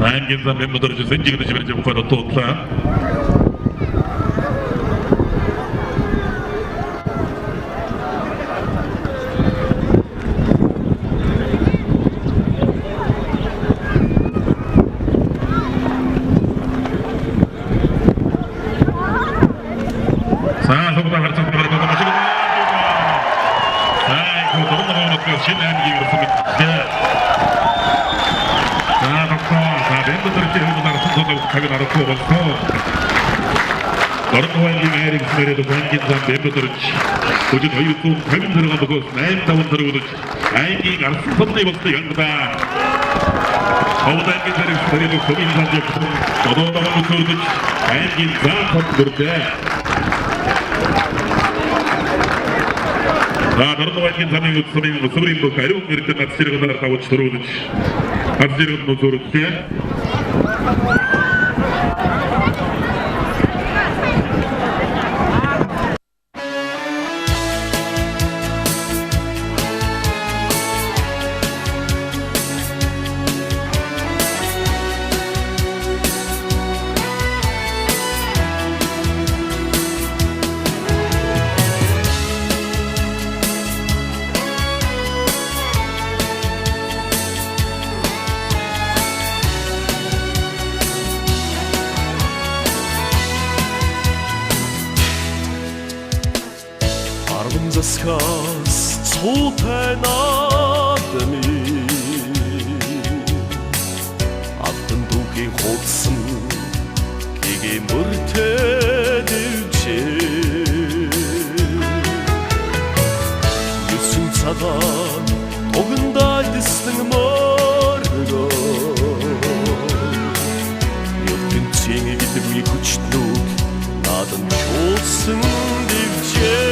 Аймгийн зам бэмдэрч сэнжигдэж барьж явах дутуудлаа. За сувда харцсан барилдаан маш их. За их дөрөв нотгоос шинэ аймгийн ирсэн мэтлээ. За тогтоо за бэмдэрч хувьд арсан цолог цаг арахгүй болсон. Дорногов аймгийн айрыг мөрөд аймгийн зам бэмдэрч өдөр 256 бөгөөс 8-5 төрүүлж аймгийн арсан цолны болсыг хангадаа. Ховд аймгийн зэрэг мөрөд хөгийн зам явсан. 7-5 төрүүлж аймгийн зам хот бүрдээ. За Дорногов аймгийн замын үдсэмийн өсвөрийн бүх ариун эрдэнэ над зэрэг тавж төрүүлж над зэрэг нүзүрлээ. Засхаас цуутай наадмын алтан дүүхийн хуудсан гэгээ мөртэй дэвжээ. Юсэн цагаан тугандаа дэслэн мөргөө ертөнцийн эдэмний хүчнүүд наадам чуулсан дэвжээ.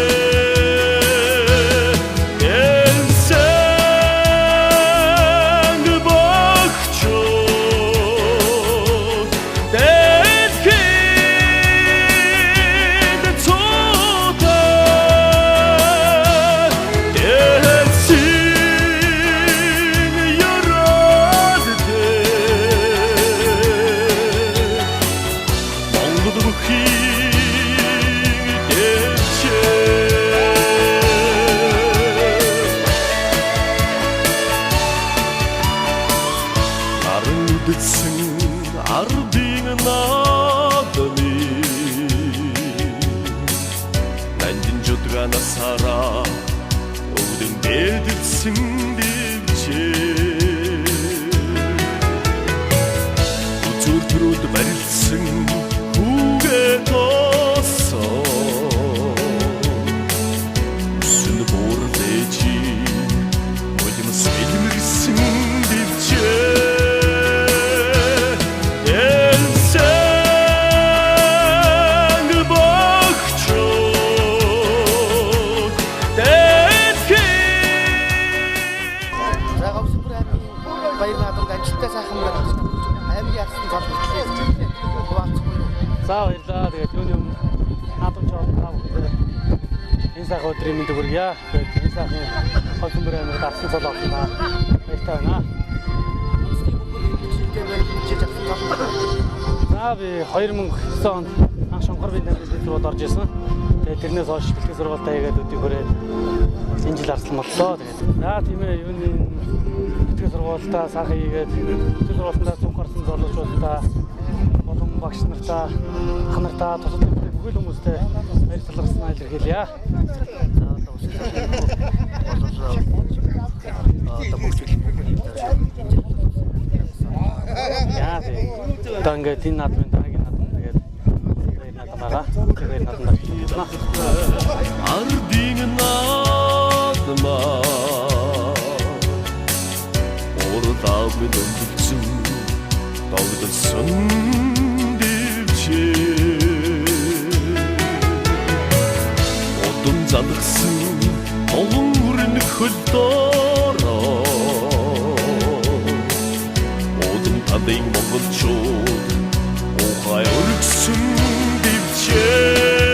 Ардын наадмын нандин жудганасаараа өвдөн дэдэлсэн дэвжээ. Үзүр төрүүд барилсан хүүгээ тоосоо үсэн бурлээжи мужимс бэлмэрсэн дэвжээ. За баярлалаа. Тэгээд юуны өмнө наадамч олон та бүхэндээ энэ сайхан өдрийн мэндийг хүргье. Тэгээд энэ сайхан Ховсөнбөр аймагт арсан цол олсон та баяртай байна. За би 2009 онд анх Шонхор бие бэлтгэл сургуульд орж исэн. Тэгээд тэрнээс хойш бэлтгэл сургуультаа хийгээд өдий хүрээд энэ жил арслан боллоо. Тэгээд за тийм ээ юуны Ерөнхий сургуультай сайхан хийгээд ерөнхий сургуультаа цуг гарсан залуучуудаа болон багш нартаа, ах нартаа тусад бүхэл хүмүүстэй баяр талархснаа илэрхийлье. За одоо өсөж одоо бүх зүйл яа тий. Одоо ингээд энэ наадмын дараагийн наадам тэгээд баяр наадам байгаа. Баяр наадам байна. Ардын наадмаа урдаа бид өмдөлсөн догдолсон дэвчээ удам залгсан толон өрнөх хөлдөрөө удам тадын монголчууд ухай өргсөн дэвчээ.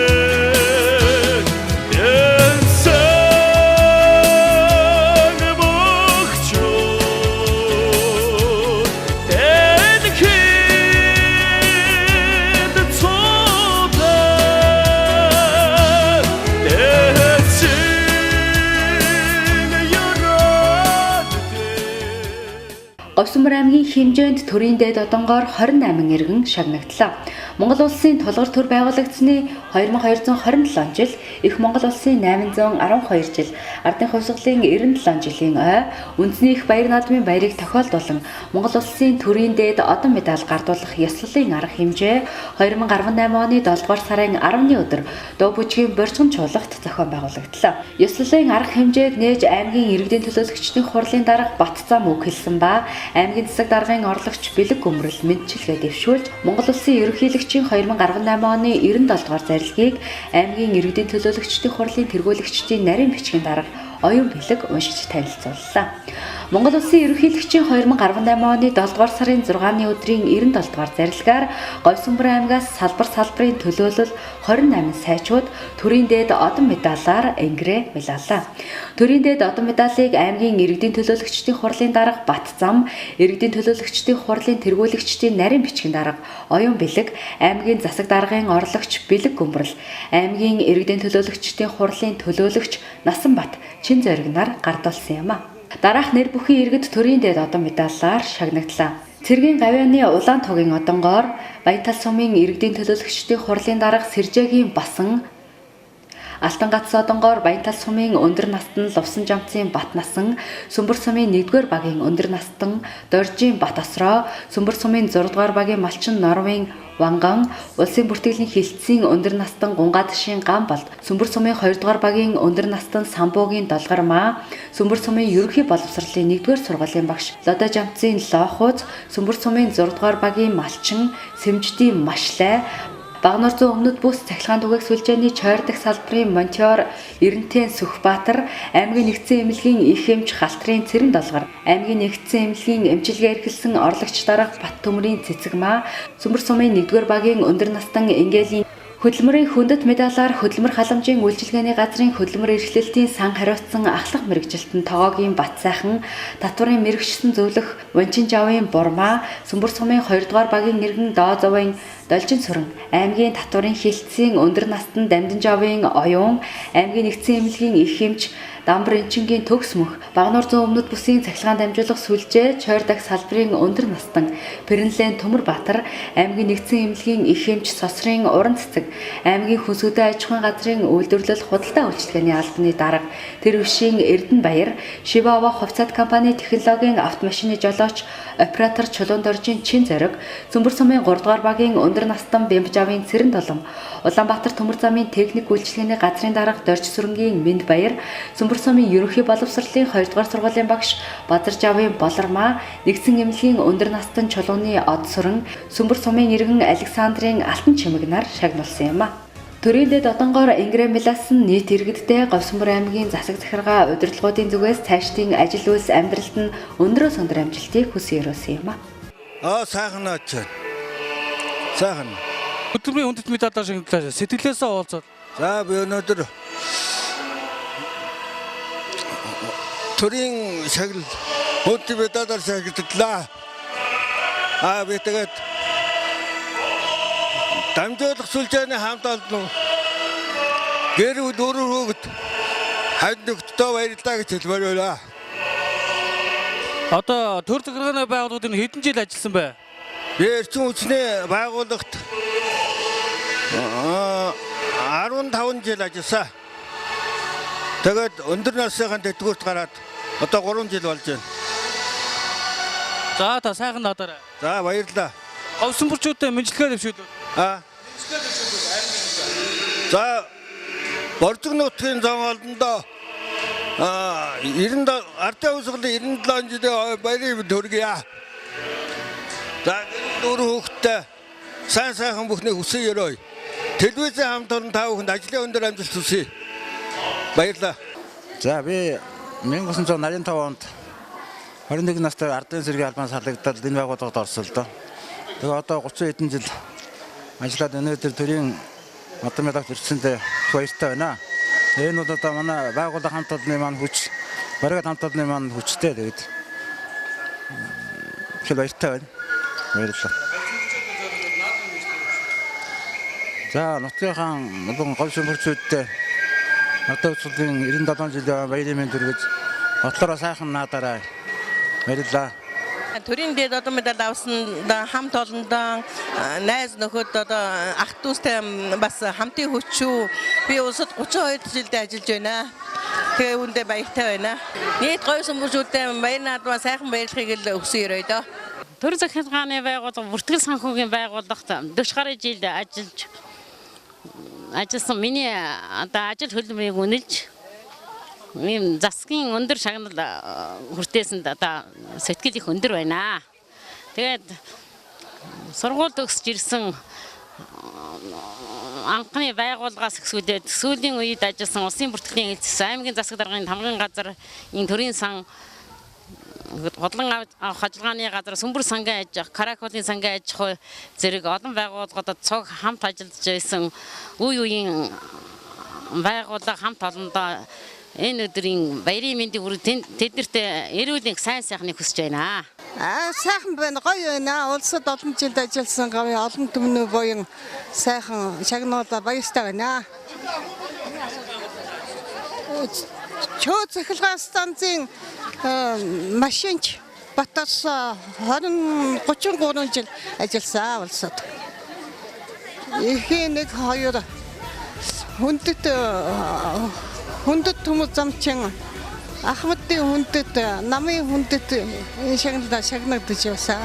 Говьсүмбэр аймгийн хэмжээнд төрийн дээд одонгоор 28 иргэн шагнагдлаа. Монгол улсын тулгар төр байгуулагдсаны 2227 жил, Их Монгол улсын 812 жил, Ардын хувьсгалын 97 жилийн ой, үндэсний их баяр наадмын баярыг тохиолдуулан Монгол улсын төрийн дээд одон медаль гардуулах ёслолын арга хэмжээ 2018 оны 7 дугаар сарын 10-ны өдөр Дуу бүжгийн Боржгон чуулгад зохион байгуулагдлаа. Ёслолын арга хэмжээг нээж аймгийн иргэдийн төлөөлөгчдийн хурлын дарга Батцаам үг хэлсэн ба аймгийн засаг даргын орлогч Бэлэг Гүмрэл мэдчилгээ дэвшүүлж Монгол улсын ерөнхийлөгчийн 2018 оны 97 дугаар зарилгийг аймгийн иргэдийн төлөөлөгчдийн хурлын тэргүүлэгчдийн нарийн бичгийн дарга Оюун Бэлэг уншиж танилцууллаа. Монгол улсын ерөнхийлөгчийн 2018 оны 7 дугаар сарын 6-ны өдрийн 97 дугаар зарилгаар Говьсүмбэр аймгаас салбар салбарын төлөөлөл 28 сайчууд төрийн дээд одон медалаар энгэрээ мэлалаа. Төрийн дээд одон медалийг аймгийн иргэдийн төлөөлөгчдийн хурлын дарга Батзам, иргэдийн төлөөлөгчдийн хурлын тэргүүлэгчдийн нарийн бичгийн дарга Оюун Бэлэг, аймгийн засаг даргын орлогч Бэлэг Гүмбрал, аймгийн иргэдийн төлөөлөгчдийн хурлын төлөөлөгч Насанбат Чин зориг нар гардуулсан юм а. Дараах нэр бүхий иргэд төрийн дээд одон медаллаар шагнагдлаа. Цэргийн гавьяаны улаан тугийн одонгоор Баянтал сумын иргэдийн төлөөлөгчдийн хурлын дарга Сэржээгийн Басан, Алтан гац одонгоор Баянтал сумын өндөр настан Лувсан жамцын Бат насан, Сүмбэр сумын 1-р багийн өндөр настан Доржийн Бат асроо, Сүмбэр сумын 6-р багийн малчин Норвын Ванган, улсын бүртгэлийн хилцийн өндөр настан Гунгаадшийн Гам болд, Сүмбэр сумын 2-р багийн өндөр настан Самбуугийн Долгормаа, Сүмбэр сумын ерөнхий боловсролын 1-р сургуулийн багш Лодо жамцын Лоохуз, Сүмбэр сумын 6-р багийн малчин Сэмждийн Машлай, Багнуур зүүн өмнөд бүс цахилгаан түгээх сүлжээний чойрдох салбарын монтёр Эрэнтэн Сүхбаатар, аймгийн нэгдсэн эмнэлгийн их эмч Халтрын Цэрэн долгор, аймгийн нэгдсэн эмнэлгийн эмчилгээ эрхэлсэн орлогч дарга Бат Төмрийн Цэцэгмаа, Сүмбэр сумын 1-р багийн өндөр настан Ингээлийн Хөдөлмөрийн хүндэт медалаар хөдөлмөр халамжийн үйлчилгээний газрын хөдөлмөр эрхлэлтийн сан хариуцсан ахлах мэргэжилтэн Тогоогийн Бат сайхан, татварын мэрэгчсэн зөвлөх Ванчин Жавын Бурмаа, Сүмбэр сумын 2-р багийн иргэн Доо зовын Должин сүрэн, аймгийн татварын хилцийн өндөр настан Дамдин Жавын Оюун, аймгийн нэгдсэн эмнэлгийн их эмч Дамбар Энчингийн төгс мөнх, Багнуур зүүн өмнөд бүсийн цахилгаан дамжуулах сүлжээ, Чойрдаг салбарын өндөр настан Пэрэнлэн Төмөрбаатар, аймгийн нэгдсэн эмнэлгийн их эмч Сосрын Уран цэцэг, аймгийн хүнсгөдөө аж ахуйн газрын үйлдвэрлэл худалдаа үйлчилгээний албаны дарга Тэр бишийн Эрдэнэ Баяр, Шивава хувьцаат компани технологийн автомашины жолооч оператор Чулуун доржийн Чин зориг, Сүмбэр сумын 3 дугаар багийн өндөр настан Бямбжавын Цэрэн долон, Улаанбаатар төмөр замын техник үйлчилгээний газрын дарга Дорж сүрэнгийн Мэнд Баяр, Сүмбэр сумын ерөнхий боловсролын 2 дугаар сургуулийн багш Базаржавын Болормаа, нэгдсэн эмнэлгийн өндөр настан Чулууны Од сүрэн, Сүмбэр сумын иргэн Александрын Алтан чимэг нар шагнуулсан юм а. Төрийн дэд одонгоор Ингрэ Миласан нийт иргэдтэй Говьсүмбэр аймгийн засаг захиргаа удирдлагуудын зүгээс цаашдын ажил үйлс амьдралд нь өндрөөс өндөр амжилтыг хүсэн өрөөсөн юм а. Сайхан наач. Сайхан. Хөдөлмөрийн хүндэт медалаар шагналаа. Сэтгэлээсээ уулзаад. За би өнөөдөр төрийн шагнал хүндэт медалаар шагналлаа. Би тэгээд дамжуулах сүлжээний хамт олон гэр бүл дөрөв хүүхэд хань нөхдөдөө баярлалаа гэж хэлмээр байна. Одоо төр захиргааны байгууллагад энэ хэдэн жил ажилласан бэ? Би эрчим хүчний байгууллагт 15 жил ажилласан. Тэгээд өндөр насныхаа тэтгэврт гараад одоо 3 жил болж байна. За та сайхан наадаарай. За баярлалаа. Говьсүмбэрчүүдтэй мэндчилгээ дэвшүүлв. Аа. За Борзог нутгийн зам олондоо 90 ардын хувьсгалын 97 жилийн баярын төргийа. За дөрөв хүүхэдтэй сайн сайхан бүхнийг хүсэн өрөөе. Телевизийн хамт олон та бүхэнд ажлын өндөр амжилт хүсье. Баярлалаа. За би 1985 онд 21 настай ардын цэргийн албан салагдаад энэ байгууллагад орсон л доо. Тэгээ одоо 30 хэдэн жил ажиллаад өнөөдөр төрийн модон медаль ирсэндээ их баяртай байна. Энэ бол одоо манай байгууллага хамт олонны маань хүч, баригад хамт олонны маань хүчтэй тэгээд их баяртай байна. Баярлалаа. За нутгийнхаа болон говьсүмбэрчүүдтэй ардын хувьсгалын 97 жилийн баярын мэнд хүргэж бодлороо сайхан наадаарай. Баярлалаа. Төрийн дээд одоо медаль авсан хамт олондоо найз нөхөд одоо ах дүүстэй бас хамтын хүчүү би улсад 32 жилдээ ажиллаж байна. Тэгээ үүндээ баяртай байна. Нийт говьсүмбэрчүүдтэй баяр наадмаа сайхан баярлахыг л өгсөн өрөөе дөө. Төр захиргааны байгууллага, бүртгэл санхүүгийн байгууллагт 40 гаруй жил ажиллаж ажилласан. Миний одоо ажил хөдөлмөрийг үнэлж ийм засгийн өндөр шагнал хүртээсэнд одоо сэтгэл их өндөр байна. Тэгээд сургууль төгсөж ирсэн анхны байгууллагаас эхлүүлээд сүүлийн үед ажилласан улсын бүртгэлийн хэлцсэн аймгийн засаг даргын тамгын газар энэ төрийн сан худлан авах ажиллагааны газар Сүмбэр сангийн аж ахуй, Караколын сангийн аж ахуй зэрэг олон байгууллагуудад цуг хамт ажиллаж байсан үе үеийн байгууллага хамт олондоо энэ өдрийн баярын мэндийг хүргэх тэднэрт эрүүл сайн сайхныг хүсэж байна. Аа сайхан байна, гоё байна. Улсад олон жил ажилласан гавь олон түмнүү буян сайхан шагнуулаа баяртай байна. Чөө цахилгаан станцын машинч Батарс 20 33 жил ажилласан улсад. Эхийн нэг хоёр хүндэт хүндэт хүмүүс замчин Ахмадын хүндэт, намын хүндэт энэ шагналаа шагнагдаж байсан.